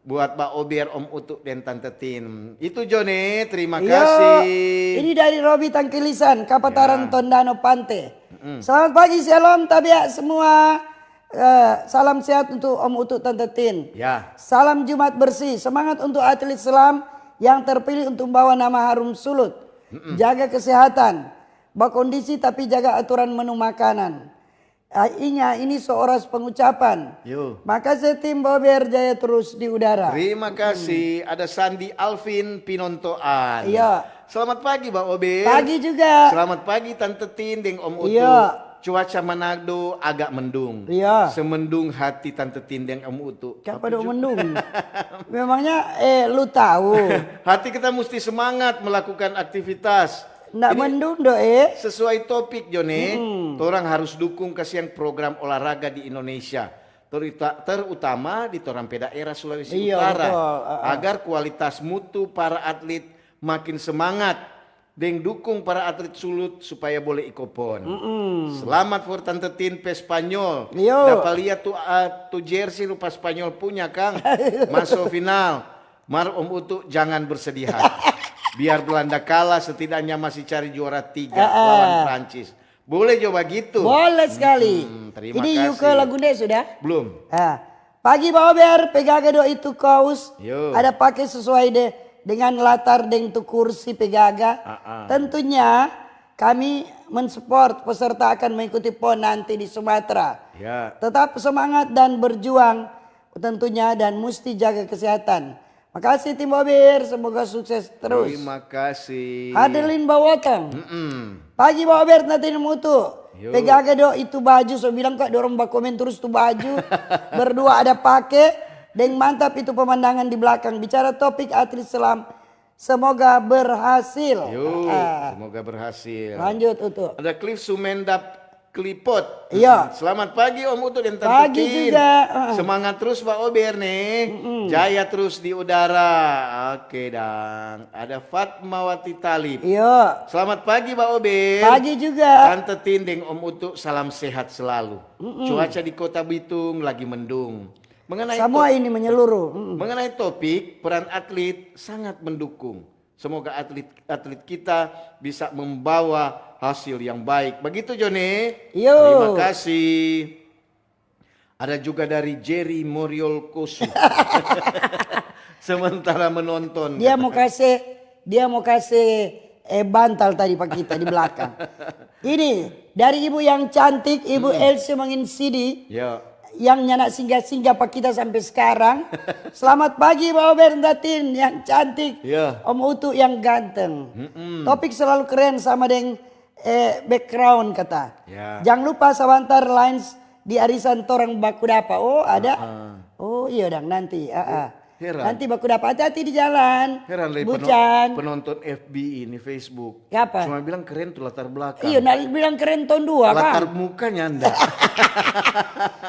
buat Ba Ober, Om Utu, deng Tante Tin. Itu jo ne, terima kasih. Ini dari Robi Tangkilisan, Kapataran Tondano Pante. Selamat pagi, shalom, tabea semua. Eh, salam sehat untuk Om Utu, Tante Tin. Ya. Salam Jumat bersih, semangat untuk atlet selam yang terpilih untuk membawa nama harum Sulut. Jaga kesehatan. Bakondisi tapi jaga aturan menu makanan. Ah, inga, ini so oras pengucapan. Yo. Makase tim Bober, jaya terus di udara. Terima kasih. Ada Sandi Alvin Pinontoan. Iya. Selamat pagi, Ba Ober. Pagi juga. Selamat pagi, Tante Tin deng Om Utu. Iya. Cuaca Manado agak mendung. Iya. Semendung hati Tante Tin deng Om Utu. Kiapa dong mendung? Memangnya, eh, lu tahu? Hati kita musti semangat melakukan aktivitas. Nda mendung do, eh. Sesuai topik, Jone, torang harus dukung kasiang program olahraga di Indonesia, teruta-, terutama di torang pe daerah Sulawesi Utara, betul, agar kualitas mutu para atlet makin semangat, deng dukung para atlet Sulut supaya bole iko pon. Selamat for Tante Tin pe Spanyol. Iyo. Dapa lia tu, ah, tu jersey rupa Spanyol punya, kang. Maso final. Mar Om Utu jangan bersedih hati. Biar Belanda kalah, setidaknya masih cari juara tiga lawan Prancis. Boleh jo bagitu. Boleh sekali. Ini Yuke Lagunde sudah? Belum. Ah. Pagi, Ba Ober, pe gaga do itu kaos ada pake sesuai de-, dengan latar deng tu kursi pe gaga. Tentunya kami mensupport peserta akan mengikuti pon nanti di Sumatera. Ya. Tetap semangat dan berjuang tentunya, dan musti jaga kesehatan. Makasih, tim Bober, semoga sukses terus. Terima kasih. Hadelin Bawotong. Pagi, Bober, nanti nemu tu. Pe gaga do itu baju, so bilang kak dorang bakomen terus tu baju. Berdua ada pake, deng mantap itu pemandangan di belakang. Bicara topik atlet selam, semoga berhasil. Yo, semoga berhasil. Lanjut, Utu. Ada Cliff Sumendap Klipot. Iya. Selamat pagi, Om Utu dan Tante Tin. Pagi juga. Semangat terus, Ba Ober, nih. Jaya terus di udara. Oke, dang. Ada Fatmawati Talib. Iya. Selamat pagi, Ba Ober. Pagi juga. Tante Tin deng Om Utu, salam sehat selalu. Cuaca di Kota Bitung lagi mendung. Mengenai semua ini menyeluruh. Mengenai topik, peran atlet sangat mendukung. Semoga atlet, atlet kita bisa membawa hasil yang baik. Begitu, Jone? Iyo. Terima kasih. Ada juga dari Jerry Moriol Kosu. Sementara menonton, dia mau kase, dia mau kase, eh, bantal tadi pa kita di belakang. Ini dari ibu yang cantik, Ibu Elsie Manginsidi. Ya. Yang nyanda singgah-singgah pa kita sampe skarang. Selamat pagi, Ba Ober, Tante Tin yang cantik. Iya. Om Utu yang ganteng. Topik selalu keren sama deng eh, background kata. Ya. Jang lupa sabantar lines di arisan torang baku dapa. Oh, ada. Oh, iyo dang, nanti. Ah, ah. Heran. Nanti baku dapa, hati-hati di jalan. Heran lei peno-, Bucan. Penonton F B ini, Facebook. Apa? Cuma bilang keren tuh latar belakang. Iyo, nah, bilang keren ton dua, Latar Kang. Mukanya nda.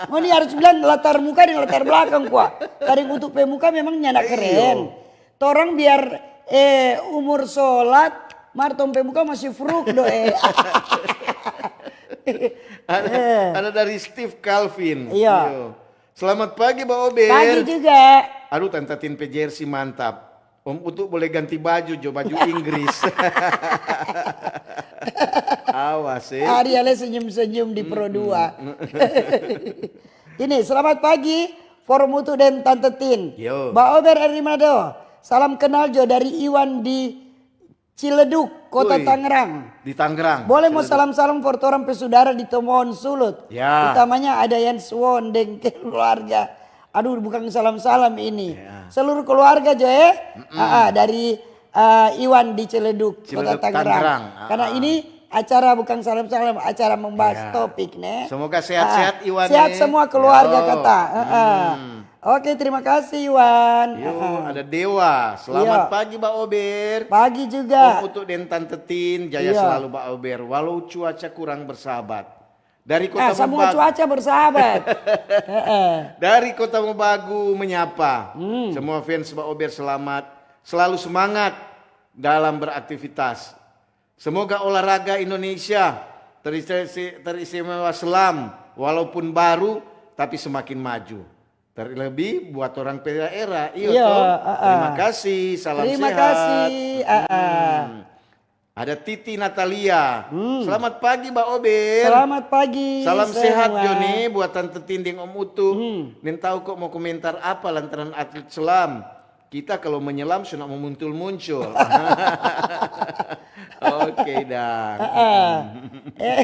Ngoni harus bilang latar muka deng latar belakang, kwa. Tadi untuk pe muka memang nyanda keren. Iyo. Torang biar, eh, umur sholat, mar tong pe muka masih fruk do, eh. Ada, ada dari Steve Calvin. Iya. Iyo. Selamat pagi, Ba Ober. Pagi juga. Aduh, Tanta Tin pe jersey mantap. Om Utu boleh ganti baju jo, baju Inggris. Awas, eh. Ari ale senyum-senyum di Pro Dua. Ini, selamat pagi, Forum Utu dan Tante Tin. Yo. Ba Ober dari Manado. Salam kenal jo dari Iwan di Ciledug, Kota Tangerang. Di Tangerang. Boleh mo salam-salam for torang pe sudara di Tomohon Sulut. Ya. Utamanya ada Yan Suwon deng keluarga. Aduh, bukan salam-salam ini. Ya. Seluruh keluarga jo, eh. Ah, ah, dari, eh, Iwan di Ciledug, Kota Tangerang. Karena ini acara bukan salam-salam, acara membahas topik, ne. Semoga sehat-sehat, Iwan, sehat semua keluarga, kata. Heeh. Oke, terima kasih, Iwan. Yo, ada Dewa. Selamat pagi, Ba Ober. Pagi juga. Om Utu deng Tante Tin, jaya selalu, Ba Ober. Walau cuaca kurang bersahabat. Dari Kota Mobagu. Semua cuaca bersahabat. Heeh. Dari Kota Mobagu menyapa. Semua fans Ba Ober selamat. Selalu semangat dalam beraktivitas. Semoga olahraga Indonesia terisi-, teristimewa selam, walaupun baru, tapi semakin maju. Terlebih buat orang pe daerah, iyo to? Terima kasih, salam sehat. Terima kasih, ah, ah. Ada Titi Natalia. Selamat pagi, Ba Ober. Selamat pagi. Salam sehat jo ne buat Tante Tin deng Om Utu. Nintau kok mo komentar apa lantaran atlet selam. Kita kalau menyelam so nak mo muncul-muncul. Oke, dang. Heeh. Eh,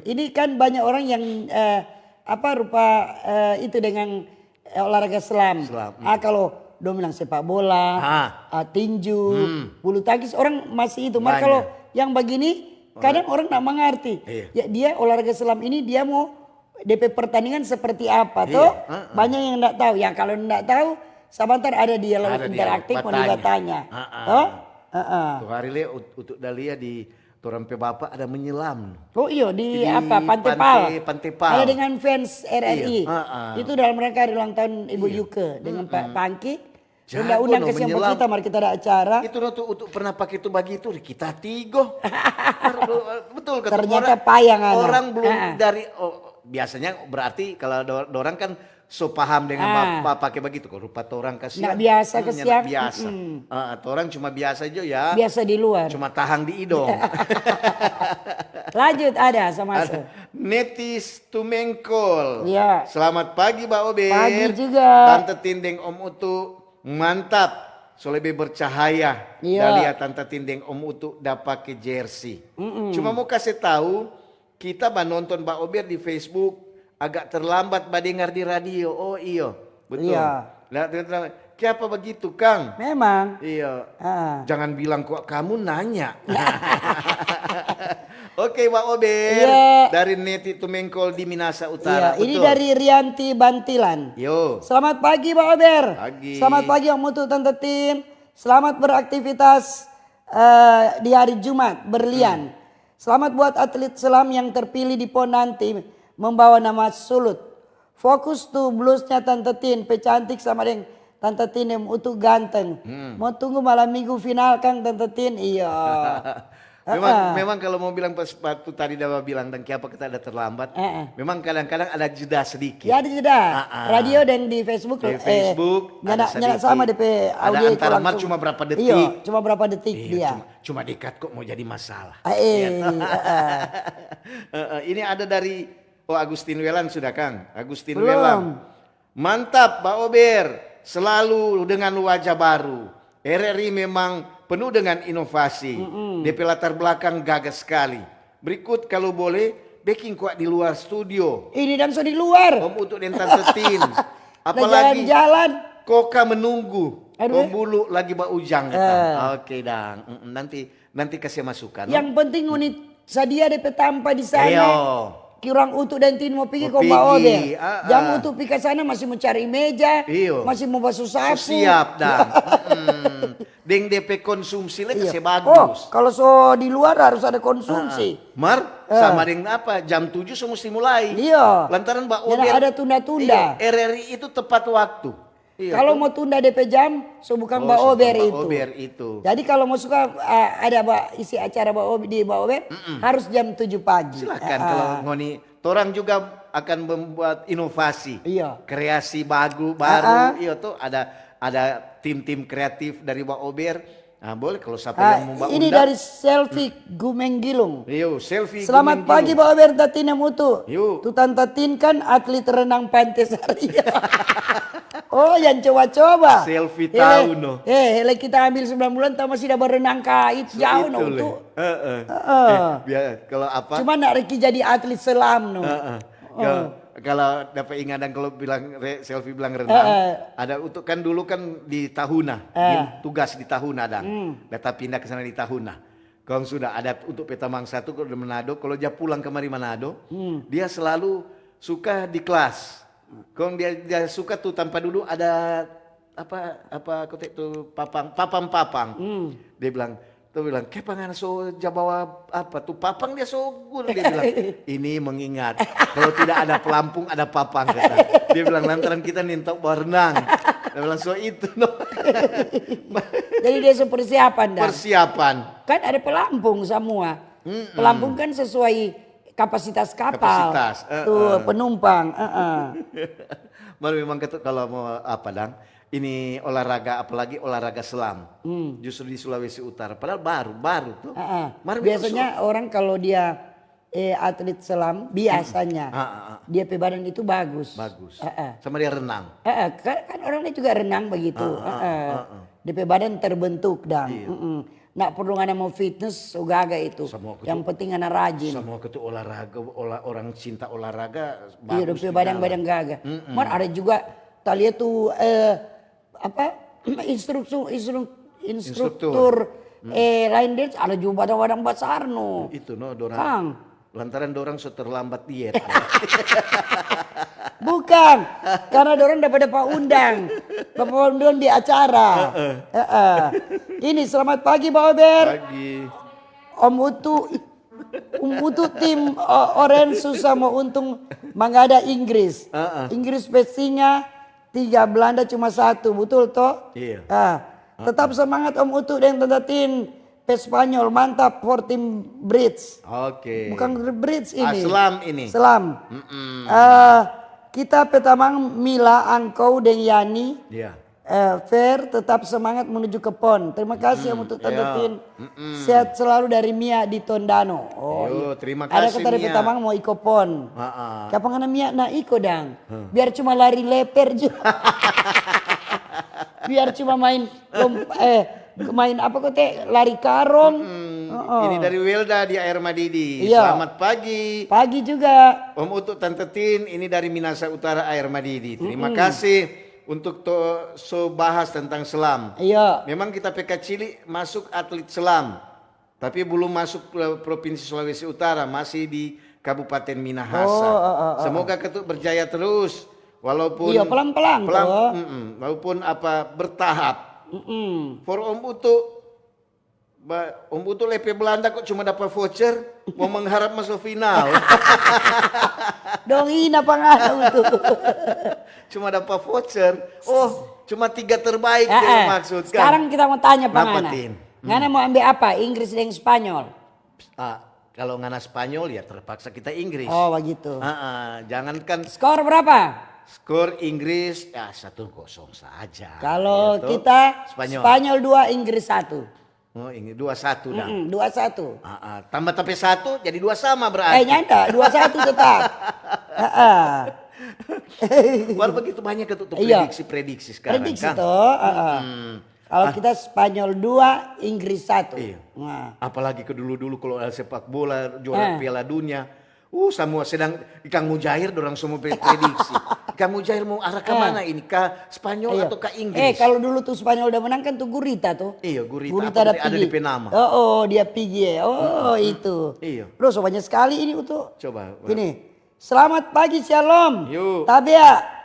ini kan banyak orang yang, eh, apa, rupa, eh, itu dengan, eh, olahraga selam. Selam. Ah, kalau dong bilang sepak bola, ah, tinju, bulu tangkis, orang masih itu. Mar kalau yang begini, kadang orang ndak mengerti. Iya. Ya, dia olahraga selam ini dia mo de pe pertandingan seperti apa to? Banyak yang ndak tahu. Ya, kalau ndak tahu, sabantar ada dialog interaktif mo dibatanya. To? Heeh. Tu hari le Ut-, Utu da lia di torang pe bapa ada menyelam. Oh iyo, di apa? Pante Pal. Pante Pal. Ada dengan fans R R I. Iya, heeh. Itu dalam rangka hari ulang tahun Ibu Yuke dengan Pak Pangki. Undang-undang kasihan pa kita, mar kita ada acara. Itu no tu Utu pernah pake tu bagitu, kita tigo. Betul kata. Ternyata payang ada. Orang belum dari, oh, biasanya berarti kalau do-, dorang kan so paham dengan ba-, ba-, pake bagitu. Kok rupa torang kasihan. Nggak biasa, kasihan. Nggak biasa. Ah, torang cuma biasa jo ya. Biasa di luar. Cuma tahang di idong. Lanjut, ada sama. Netis Tumengkol. Iya. Selamat pagi, Ba Ober. Pagi juga. Tante Tin deng Om Utu. Mantap, so lebe bercahaya. Iya. Da lia Tanta Tin deng Om Utu da pake jersey. Cuma mo kase tau, kita banonton Ba Ober di Facebook agak terlambat badengar di radio. Oh iyo, betul. Iya. Kiapa bagitu, Kang? Memang. Iya. Jangan bilang kok kamu nanya. Oke, Ba Ober. Iya. Dari Neti Tumengkol di Minasa Utara. Iya, ini dari Rianti Bantilan. Yo. Selamat pagi, Ba Ober. Pagi. Selamat pagi, Om Utu, Tante Tin. Selamat beraktivitas, eh, di hari Jumat, berlian. Selamat buat atlet selam yang terpilih di pon nanti, membawa nama Sulut. Fokus tu bluesnya Tante Tin, pe cantik sama deng Tante Tin deng Utu ganteng. Mo tunggu malam minggu final kang Tante Tin? Iyo. Memang, memang kalau mau bilang pas waktu tadi Dawa bilang, "Dan kiapa kita ada terlambat?" Memang kadang-kadang ada jeda sedikit. Ya, ada jeda. Radio dan di Facebook, di Facebook, nyanda sama depe audio itu langsung. Cuma berapa detik. Iyo, cuma berapa detik dia. Cuma, cuma dekat kok mau jadi masalah. Ini ada dari, oh, Agustin Welan sudah, Kang. Agustin Welan. Mantap, Ba Ober. Selalu dengan wajah baru. R R I memang penuh dengan inovasi. Depe latar belakang gagah sekali. Berikut kalau boleh, beking kwa di luar studio. Ini dang so di luar. Om Utu deng Tante Tin. Apalagi jalan-jalan. Koka menunggu. Aduh. Pembulu lagi ba ujang. Oke, dang. Nanti, nanti kasih masukan. Yang penting ngoni Sadia depe tampa di sana. Iyo. Kurang Utu dan Tin mo pigi, kong Baober. Jam Utu pi ka sana masih mo cari meja, masih mo basu sapu. So siap dang. Deng depe konsumsi lei kase bagus. Oh, kalo so di luar harus ada konsumsi. Mar, sama deng apa? Jam tujuh so musti mulai. Iyo. Lantaran Baober. Ada tunda-tunda. Iyo, R R I itu tepat waktu. Iya, kalo mo tunda depe jam, so bukang Baober itu. Jadi kalo mo suka, ah, ada ba, isi acara Baob-, di Baober, harus jam tujuh pagi. Silakan, kalo ngoni, torang juga akan membuat inovasi. Iya. Kreasi bagu, baru, iya to, ada, ada tim-tim kreatif dari Baober. Nah, boleh kalo sapa yang mo ba undang. Ini dari Selfie Gumenggilung. Iyo, Selfie Gumenggilung. Selamat pagi, Baober, Tatina Mutu. Tu Tanta Tin kan atlet renang Pante Sari. Oh, yang coba-coba. Selfie tau no. Eh, hele kita ambil sembilan bulan, tau masih da berenang ka itu jauh no tu. Heeh. Heeh. Biar kalau apa? Cuma nak Ricky jadi atlet selam no. Heeh. Kalau, kalau dapat ingat dan kalau bilang Selfie bilang renang, ada untuk kan dulu kan di Tahuna, tugas di Tahuna dang. Datang pindah ke sana di Tahuna. Kong sudah ada untuk pe tamang satu kalau di Manado, kalau dia pulang kemari Manado, dia selalu suka di kelas. Kong dia, dia suka tu tampa dudu ada apa, apa kote tu papang, papang-papang. Dia bilang, tu bilang, "Kiapa ngana so ja bawa apa tu papang?" Dia so guna, dia bilang, "Ini mengingat kalau tidak ada pelampung, ada papang," kata. Dia bilang, "Lantaran kita nintau berenang." Dia bilang, "So itu no." Jadi dia so persiapan dang. Persiapan. Kan ada pelampung samua. Pelampung kan sesuai kapasitas kapal. Kapasitas, tu penumpang. Mar memang kata kalau mo apa dang, ini olahraga, apalagi olahraga selam. Justru di Sulawesi Utara. Padahal baru, baru tu. Mar memang biasanya orang kalau dia, eh, atlet selam, biasanya dia pe badan itu bagus. Bagus. Sama dia renang. Kan, kan orang dia juga renang begitu. Dia pe badan terbentuk dang. Iya. Ndak perlu ngana mo fitnes, so gaga itu. Yang penting ngana rajin. Samua katu olahraga, olah, orang cinta olahraga, bagus. Iya, dong pe badan-badan gaga. Mar ada juga, ta lia tu, eh, apa, instruktur, instru-, instruktur, eh, line dance, ada juga badan-badan basar no. Itu no, dorang. Kang. Lantaran dorang so terlambat diet. Bukang, karena dorang dapa-dapa undang. Dapa undang di acara. Heeh. Ini, selamat pagi, Baober. Pagi. Om Utu, Om Utu tim, o-, orange susah mo untung mangada Inggris. Inggris pe singa tiga, Belanda cuma satu, betul to? Iya. Tetap semangat Om Utu deng Tanta Tin. Pe Spanyol, mantap for tim Brits. Oke. Bukan Brits ini. Selam ini. Selam. Eh, kita pe tamang Mila, Angkou deng Yani. Iya. Eh, Fer, tetap semangat menuju ke pon. Terima kasih Om Utu, Tanta Tin. Sehat selalu dari Mia di Tondano. Oh, terima kasih, Mia. Ada kata dari pe tamang mo iko pon. Kiapa ngana Mia na iko dang? Biar cuma lari leper juga. Biar cuma main lom-, eh, main apa kote, lari karong. Ini dari Welda di Air Madidi. Iya. Selamat pagi. Pagi juga. Om Utu, Tanta Tin, ini dari Minasa Utara, Air Madidi. Terima kasih untuk to-, so bahas tentang selam. Iya. Memang kita pe kacili masuk atlet selam. Tapi belum masuk ke Provinsi Sulawesi Utara, masih di Kabupaten Minahasa. Semoga katu berjaya terus, walaupun pelan-pelan, walaupun apa, bertahap. For Om Utu, Om Utu lepe Belanda kok cuma dapat voucher, mau mengharap masuk final. Dong, ina pangana Utu. Cuma dapat voucher. Oh, cuma tiga terbaik dia maksud kan. Sekarang kita mau tanya pangana. Ngana mau ambil apa? Inggris deng Spanyol? Ah, kalau ngana Spanyol, ya terpaksa kita Inggris. Oh, begitu. Ah, ah, jangankan. Skor berapa? Skor Inggris, ya, satu kosong saja. Kalau kita Spanyol dua, Inggris satu. Oh, ini dua satu dang. Mm-mm, dua satu. Ah, ah. Tambah tapi satu, jadi dua sama berarti. Eh, nyanda, dua satu tetap. Ah, ah. Walaupun begitu banyak itu tuh prediksi-prediksi sekarang. Prediksi kan? Toh, ah, ah. Kalau kita Spanyol dua, Inggris satu. Iya. Nah. Apalagi ke dulu-dulu kalau ada sepak bola, juara Piala Dunia. Uh, semua sedang ikang mujair, dorang semua pre-, prediksi. Kamu Jair mau arah ke Ah. mana ini? Ke Spanyol Iya. atau ke Eh, Inggris? Kalau dulu tuh Spanyol udah menang kan tuh gurita tuh. Iya, gurita. Gurita Apa ada ada pigi. D P nama? Oh, oh, dia pigi ya. Oh, itu. Iya. Loh, so banyak sekali ini, Utu. Coba, Bang. Gini. Selamat pagi, Shalom. Yuk. Tabea.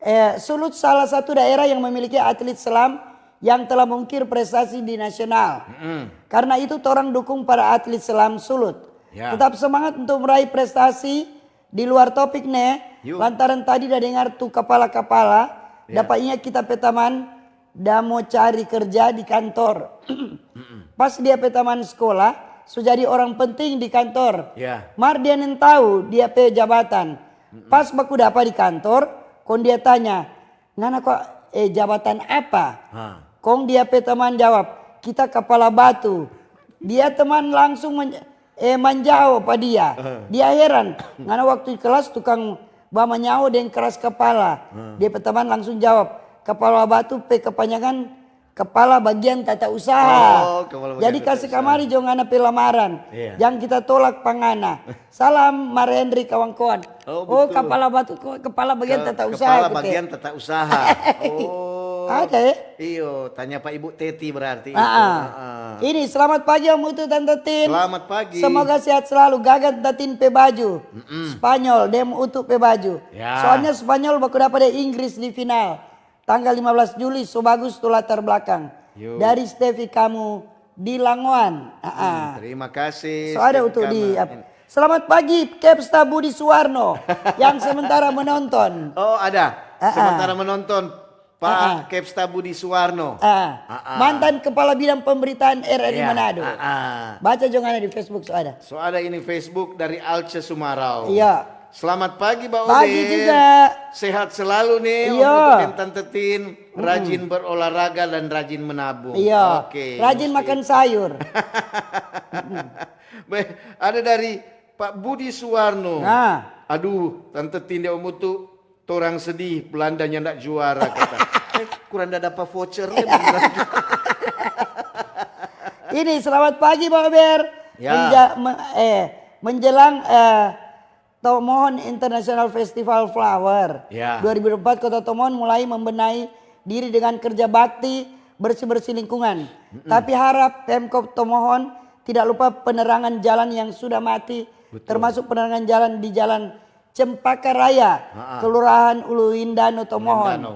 Eh, Sulut salah satu daerah yang memiliki atlet selam yang telah mengukir prestasi di nasional. Mm-mm. Karena itu, torang dukung para atlet selam Sulut. Ya. Tetap semangat untuk meraih prestasi. Di luar topik ne, Yuk. lantaran tadi da dengar tu kapala-kapala, Ya. dapa inga kita pe taman da mo cari kerja di kantor. Pas dia pe taman skola, so jadi orang penting di kantor. Ya. Mar dia nintau dia pe jabatan. Pas baku dapa di kantor, kong dia tanya, "Ngana kwa, eh, jabatan apa?" Ha. Kong dia pe teman jawab, "Kita kapala batu." Dia teman langsung men-, eh, manjao pa dia. Dia heran, "Ngana waktu di kelas tukang bamanyao deng keras kapala." Dia pe teman langsung jawab, "Kapala batu pe kepanjangan kepala bagian tata usaha. Oh, kepala bagian Jadi tata kasi usaha. Kamari jo ngana pe lamaran. Iya. Jang kita tolak pa ngana. Salam Mar Henry kawan-kawan." Oh, Oh, betul. Kapala batu, kepala bagian Ke-, tata usaha. Kepala Kute. Bagian tata usaha. Oh. Ada, eh? Iyo, tanya Pak Ibu Teti berarti itu. Ah, ah. Ah, ah. Ini selamat pagi Om Utu, Tante Tin. Selamat pagi. Semoga sehat selalu. Gaga Tante Tin pe baju. Spanyol, dem Utu pe baju. Ya. Soalnya Spanyol baku dapa deng Inggris di final. Tanggal lima belas Juli, so bagus tu latar belakang. Yo. Dari Steffi kamu di Langoan. Ah, ah. Hmm, terima kasih. So ada Steffi Utu di Kama. ap-, Selamat pagi, Kepsta Budi Suwarno yang sementara menonton. Oh, ada. Ah, ah. Sementara menonton Pak Ah, ah. Kepsta Budi Suwarno. Ah, Ah, ah. Mantan Kepala Bidang Pemberitaan R R I Iya, Manado. Ah, ah. Baca jo ngana di Facebook, so ada. So ada ini Facebook dari Alce Sumarau. Iya. Selamat pagi, Mbak Pagi Oden. juga. Sehat selalu nih, Om Iya. Utu dan Tante Tin. Rajin berolahraga dan rajin menabung. Iya. Oke. Rajin Musti. Makan sayur. Baik, ada dari Pak Budi Suwarno. Nah. Aduh, Tante Tin deng Om Utu, torang sedih, Belanda nyanda juara, kata. Eh, kurang da dapa voucher. Ini selamat pagi, Bang Ober. Ya. Menja-, me-, eh, menjelang, eh, Tomohon International Festival Flower Ya. dua ribu dua puluh empat, Kota Tomohon mulai membenahi diri dengan kerja bakti, bersih-bersih lingkungan. Tapi harap Pemkot Tomohon tidak lupa penerangan jalan yang sudah mati, Betul. Termasuk penerangan jalan di Jalan Cempaka Raya, Ha-ha. Kelurahan Ulu Indano, Tomohon Indano.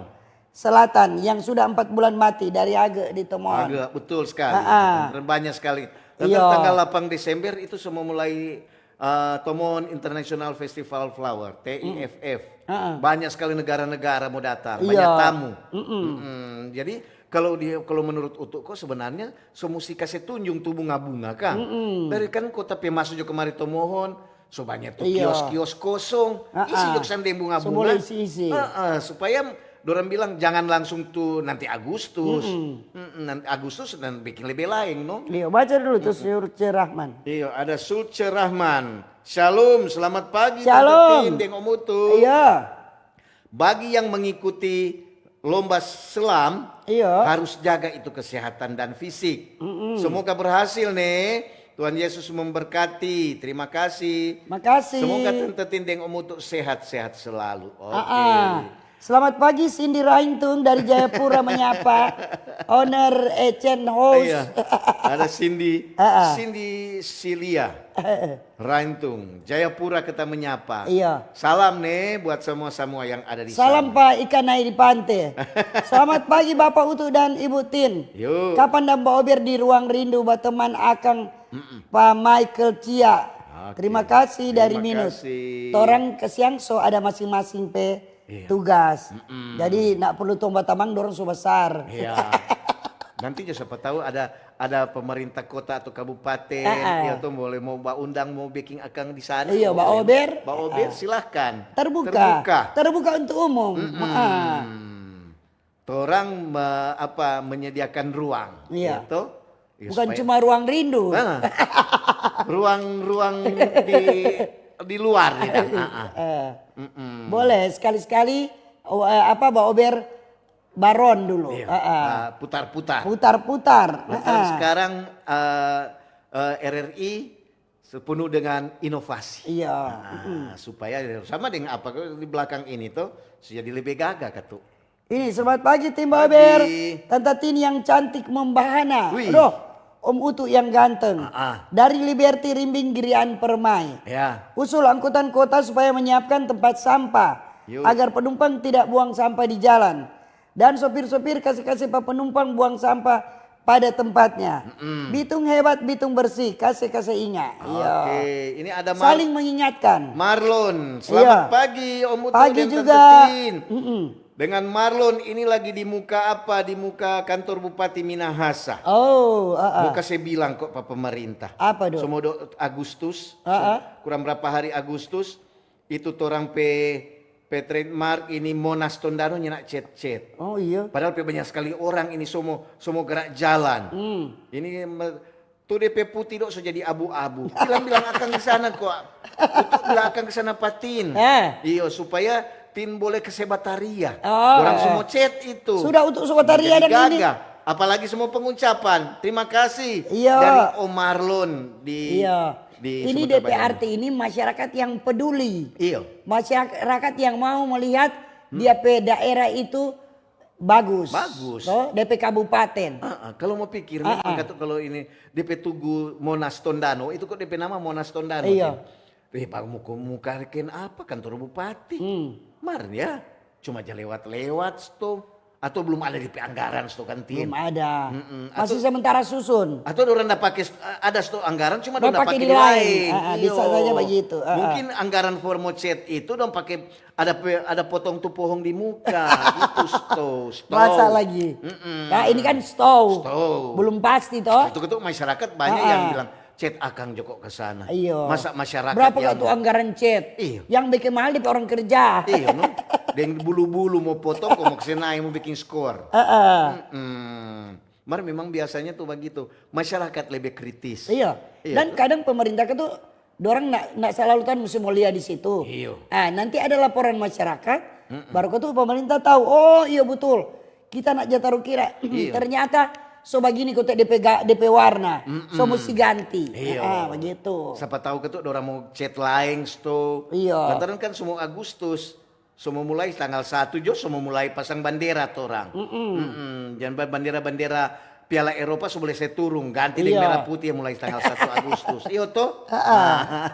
Selatan, yang sudah empat bulan mati dari age di Tomohon. Agak betul sekali. Ha-ha. Banyak sekali. Tanggal, Iya. tanggal delapan Desember itu semua mulai, eh, Tomohon International Festival Flower, T I F F. Ha-ha. Banyak sekali negara-negara mau datang, Iya. banyak tamu. Mm-mm. Mm-mm. Jadi kalau di, kalau menurut Utu kok sebenarnya so musti kasih tunjung tu bunga-bunga, kang. Mm-mm. Dari kan kota pe maso jo kemari Tomohon, so banyak tu Iya. kios-kios kosong, Ha-ha. isi jo sana deng bunga-bunga. So boleh isi-isi. Ha-ha, supaya dorang bilang jangan langsung tu nanti Agustus. Mm-mm, nanti Agustus dan bikin lebih lain, no? Iya, baca dulu tuh Sulce Rahman. Iya, ada Sulce Rahman. Shalom, selamat pagi Shalom. Tante Tin deng Om Utu. Iya. Bagi yang mengikuti lomba selam, Iya. harus jaga itu kesehatan dan fisik. Mm-mm. Semoga berhasil nih. Tuhan Yesus memberkati. Terima kasih. Makasih. Semoga Tante Tin deng Om Utu sehat-sehat selalu. Oke. Ah, ah. Selamat pagi, Cindy Raintung dari Jayapura menyapa. Owner Ecen House. Iya. Ada Cindy, Ah, ah. Cindy Silia. Raintung, Jayapura kita menyapa. Iya. Salam nih buat semua-semua yang ada di Salam sana. pa ikan naik di pante. Selamat pagi Bapak Utu dan Ibu Tin. Yuk. Kapan dang baober di Ruang Rindu bateman akang pa Michael Cia. Oke. Terima kasih dari Terima Minus. kasih. Torang kasiang so ada masing-masing pe Iya. tugas. Mm-mm. Jadi nak perlu tong batamang, dorang so basar. Iya. Nanti juga siapa tahu ada ada pemerintah kota atau kabupaten, Ah, ah. ya tuh boleh mau baundang, mau bikin akang di sana. Iya, Boleh. baober. Baober, Ah. silahkan. Terbuka. Terbuka. Terbuka untuk umum. Mm-mm. Ah. Torang me-, apa, menyediakan ruang, Iya. gitu. Ya, Bukan supaya cuma Ruang Rindu. Nah, ruang-ruang di di luar, ya. Ah, ah. Eh, Mm-mm. Boleh sekali-sekali, oh, eh, apa, baober baron dulu. Iya. Ah, ah. Ah, putar-putar. Putar-putar. Bahkan Ah. Sekarang, eh, eh, R R I Penuh dengan inovasi. Iya. Nah, supaya sama dengan apa di belakang ini tuh, jadi lebih gagah katu. Ini selamat pagi tim Pagi. Baber. Tanta Tin yang cantik membahana. Wih. Roh, Om Utu yang ganteng. Ah, ah. Dari Liberty Rimbing Girian Permai. Ya. Usul angkutan kota supaya menyiapkan tempat sampah Yuk. Agar penumpang tidak buang sampah di jalan. Dan sopir-sopir kasih-kasih pa penumpang buang sampah pada tempatnya. Bitung hebat, Bitung bersih, kase-kase inga. Iya. Oke, ini ada Mar- Saling mengingatkan. Marlon. Selamat Iya. pagi Om Utu Pagi dan juga. Tanta Tin. Mm-mm. Dengan Marlon ini lagi di muka apa? Di muka kantor Bupati Minahasa. Oh, ah, ah. Mau kasih bilang kok pa pemerintah. Apa do? Somo do Agustus, Ah, ah. kurang berapa hari Agustus, itu torang pe pe trademark ini Monas Tondano nyanda cet-cet. Oh iya. Padahal pe banyak sekali orang ini somo somo gerak jalan. Hmm. Ini me- tu depe putih dok so jadi abu-abu. Bilang-bilang akang ke sana kok. Itu bilang akang ke sana pa Tin. Eh. Iyo, supaya Tin boleh ke sebataria. Oh, Orang eh. Semua cet itu. Sudah untuk sebataria Jadi dan ini. Gagah. Apalagi semua pengucapan. Terima kasih Iya. Dari Om Marlon di Iya. di Ini Sumatera D P R T Barat. Ini masyarakat yang peduli. Iyo. Masyarakat yang mau melihat dia pe daerah itu bagus. Bagus. Toh, D P kabupaten. Ah, ah, kalau mau pikir memang kata kalau ini D P Tugu Monas Tondano itu kok D P nama Monas Tondano. Iya. Tin? Eh, baru muka muka ken apa kantor bupati? Hmm. Mar ya, cuma aja lewat-lewat sto atau belum ada di anggaran sto kan Tin? Belum ada. Mm-mm. Masih sementara susun. Atau orang ndak pakai ada sto anggaran cuma Mau orang ndak pakai pakai di di lain. lain. Ah, ah, bisa Iyo. saja begitu. Ah, ah. Mungkin anggaran formocet itu dong pakai ada pe- ada potong tu pohong di muka gitu sto. Sto. Masa lagi. Mm-mm. Nah, ini kan sto. Sto. Belum pasti toh. Itu ketuk masyarakat banyak Ah, yang ah. Bilang cet akang joko ke sana. Iyo. Masa masyarakat Berapa yang kok tu anggaran cet? Iyo. Yang bikin mahal di orang kerja. Iyo no. Deng bulu-bulu mau potong kok mau kena mau bikin skor. Heeh. Hmm. Mar memang biasanya tuh begitu. Masyarakat lebih kritis. Iya. Iya, Dan tuh. Kadang pemerintah itu dorang nak nak selalu kan mesti mau lihat di situ. Iyo. Ah, nanti ada laporan masyarakat, baru kau tuh pemerintah tahu. Oh iya betul. Kita nak jataru kira. Iyo. Ternyata so bagini kau D P ga- D P warna. So mesti ganti. Iyo. Ah, begitu. Siapa tahu ketuk orang mau cet laeng sto. Iyo. Lantaran kan semua Agustus. Semua mulai tanggal satu jo, semua mulai pasang bandera torang. Mm-mm. Jangan ba- bandera-bandera Piala Eropa so boleh saya turun, ganti deng Iya. Merah putih yang mulai tanggal satu Agustus. Iyo to? Ah, ah.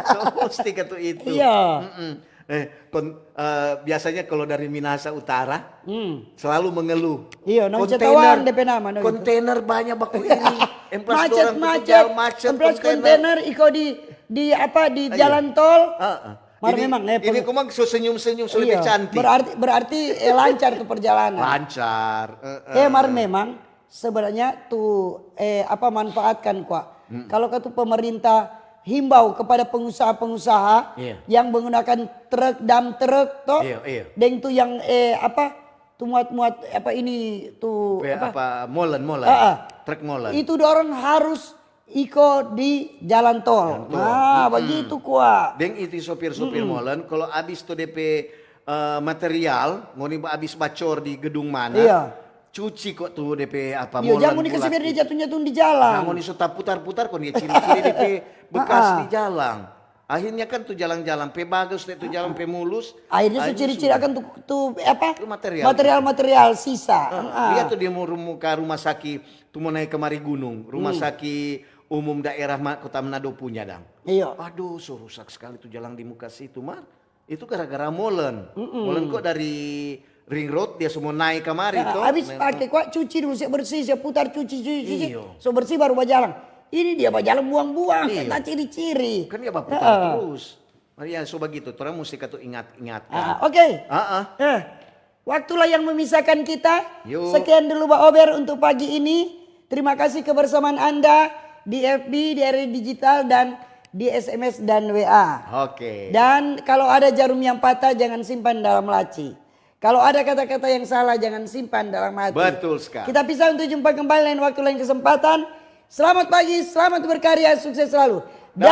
So mesti katu itu. Iya. Mm-mm. Eh, kon- eh, biasanya kalau dari Minahasa Utara Hmm. selalu mengeluh. Iya, no, Kontainer- cetawan D P nama, no, gitu. Kontainer banyak baku ini. Emplas Macet, dorang tutup macet. jalan, macet, Emplas kontainer. Kontainer iko di di apa di Iya. jalan tol. Heeh. Mar Ini- memang, eh, ini peng- komang so senyum-senyum so lebih Iya, cantik. Berarti berarti eh, lancar tuh perjalanan. Lancar. Heeh. Eh, mar memang sebenarnya tuh eh apa manfaatkan kwa. Kalau katu pemerintah himbau kepada pengusaha-pengusaha Iya. yang menggunakan truk, dump truk toh, Iya, iya. Deng tuh yang eh apa tuh muat-muat apa ini tuh Pe- apa, apa molen molen. Ah, ah. Truk molen. Itu dorang harus iko di jalan tol. Jalan tol. Nah, begitu kwa. Deng itu sopir-sopir molen, kalau abis tu depe eh, material, ngoni abis bacor di gedung mana, Iya. Cuci kok tu depe apa Yo, molen. jangan ngoni kasih biar dia jatuh-jatuh di jalan. Nah, ngoni so taputar-putar kok dia ciri-ciri depe bekas Ah, ah. Di jalan. Akhirnya kan tu jalan-jalan pe bagus deh, tu jalan pe mulus. Akhirnya so Akhirnya ciri-ciri sudah. Akan tu, tu apa? Tu material. Material-material sisa. Ah, Ah. Lihat tu dia mau muka rumah sakit, tu mau naik kemari gunung, rumah sakit umum daerah Ma- Kota Manado punya dang. Iya. Aduh, so rusak sekali tu jalan di muka situ, Mar. Itu gara-gara molen. Molen kok dari ring road dia semua naik kemari Ah, toh. Habis Memang- pakai kwa cuci dulu, siap bersih, siap putar cuci cuci cuci. Iyo. So bersih baru bajalan. Ini dia bajalan buang-buang, Iyo. tak ciri-ciri. Kan dia baputar terus. Maria so begitu, orang mesti katu ingat-ingat kan. Ah, Oke. Ah, ah. Eh, waktulah yang memisahkan kita. Yuk. Sekian dulu Ba Ober untuk pagi ini. Terima kasih kebersamaan Anda di F B, di R R I Digital, dan di S M S dan W A. Oke. Dan kalau ada jarum yang patah, jangan simpan dalam laci. Kalau ada kata-kata yang salah, jangan simpan dalam hati. Betul sekali. Kita pisah untuk jumpa kembali lain waktu, lain kesempatan. Selamat pagi, selamat berkarya, sukses selalu. Dah.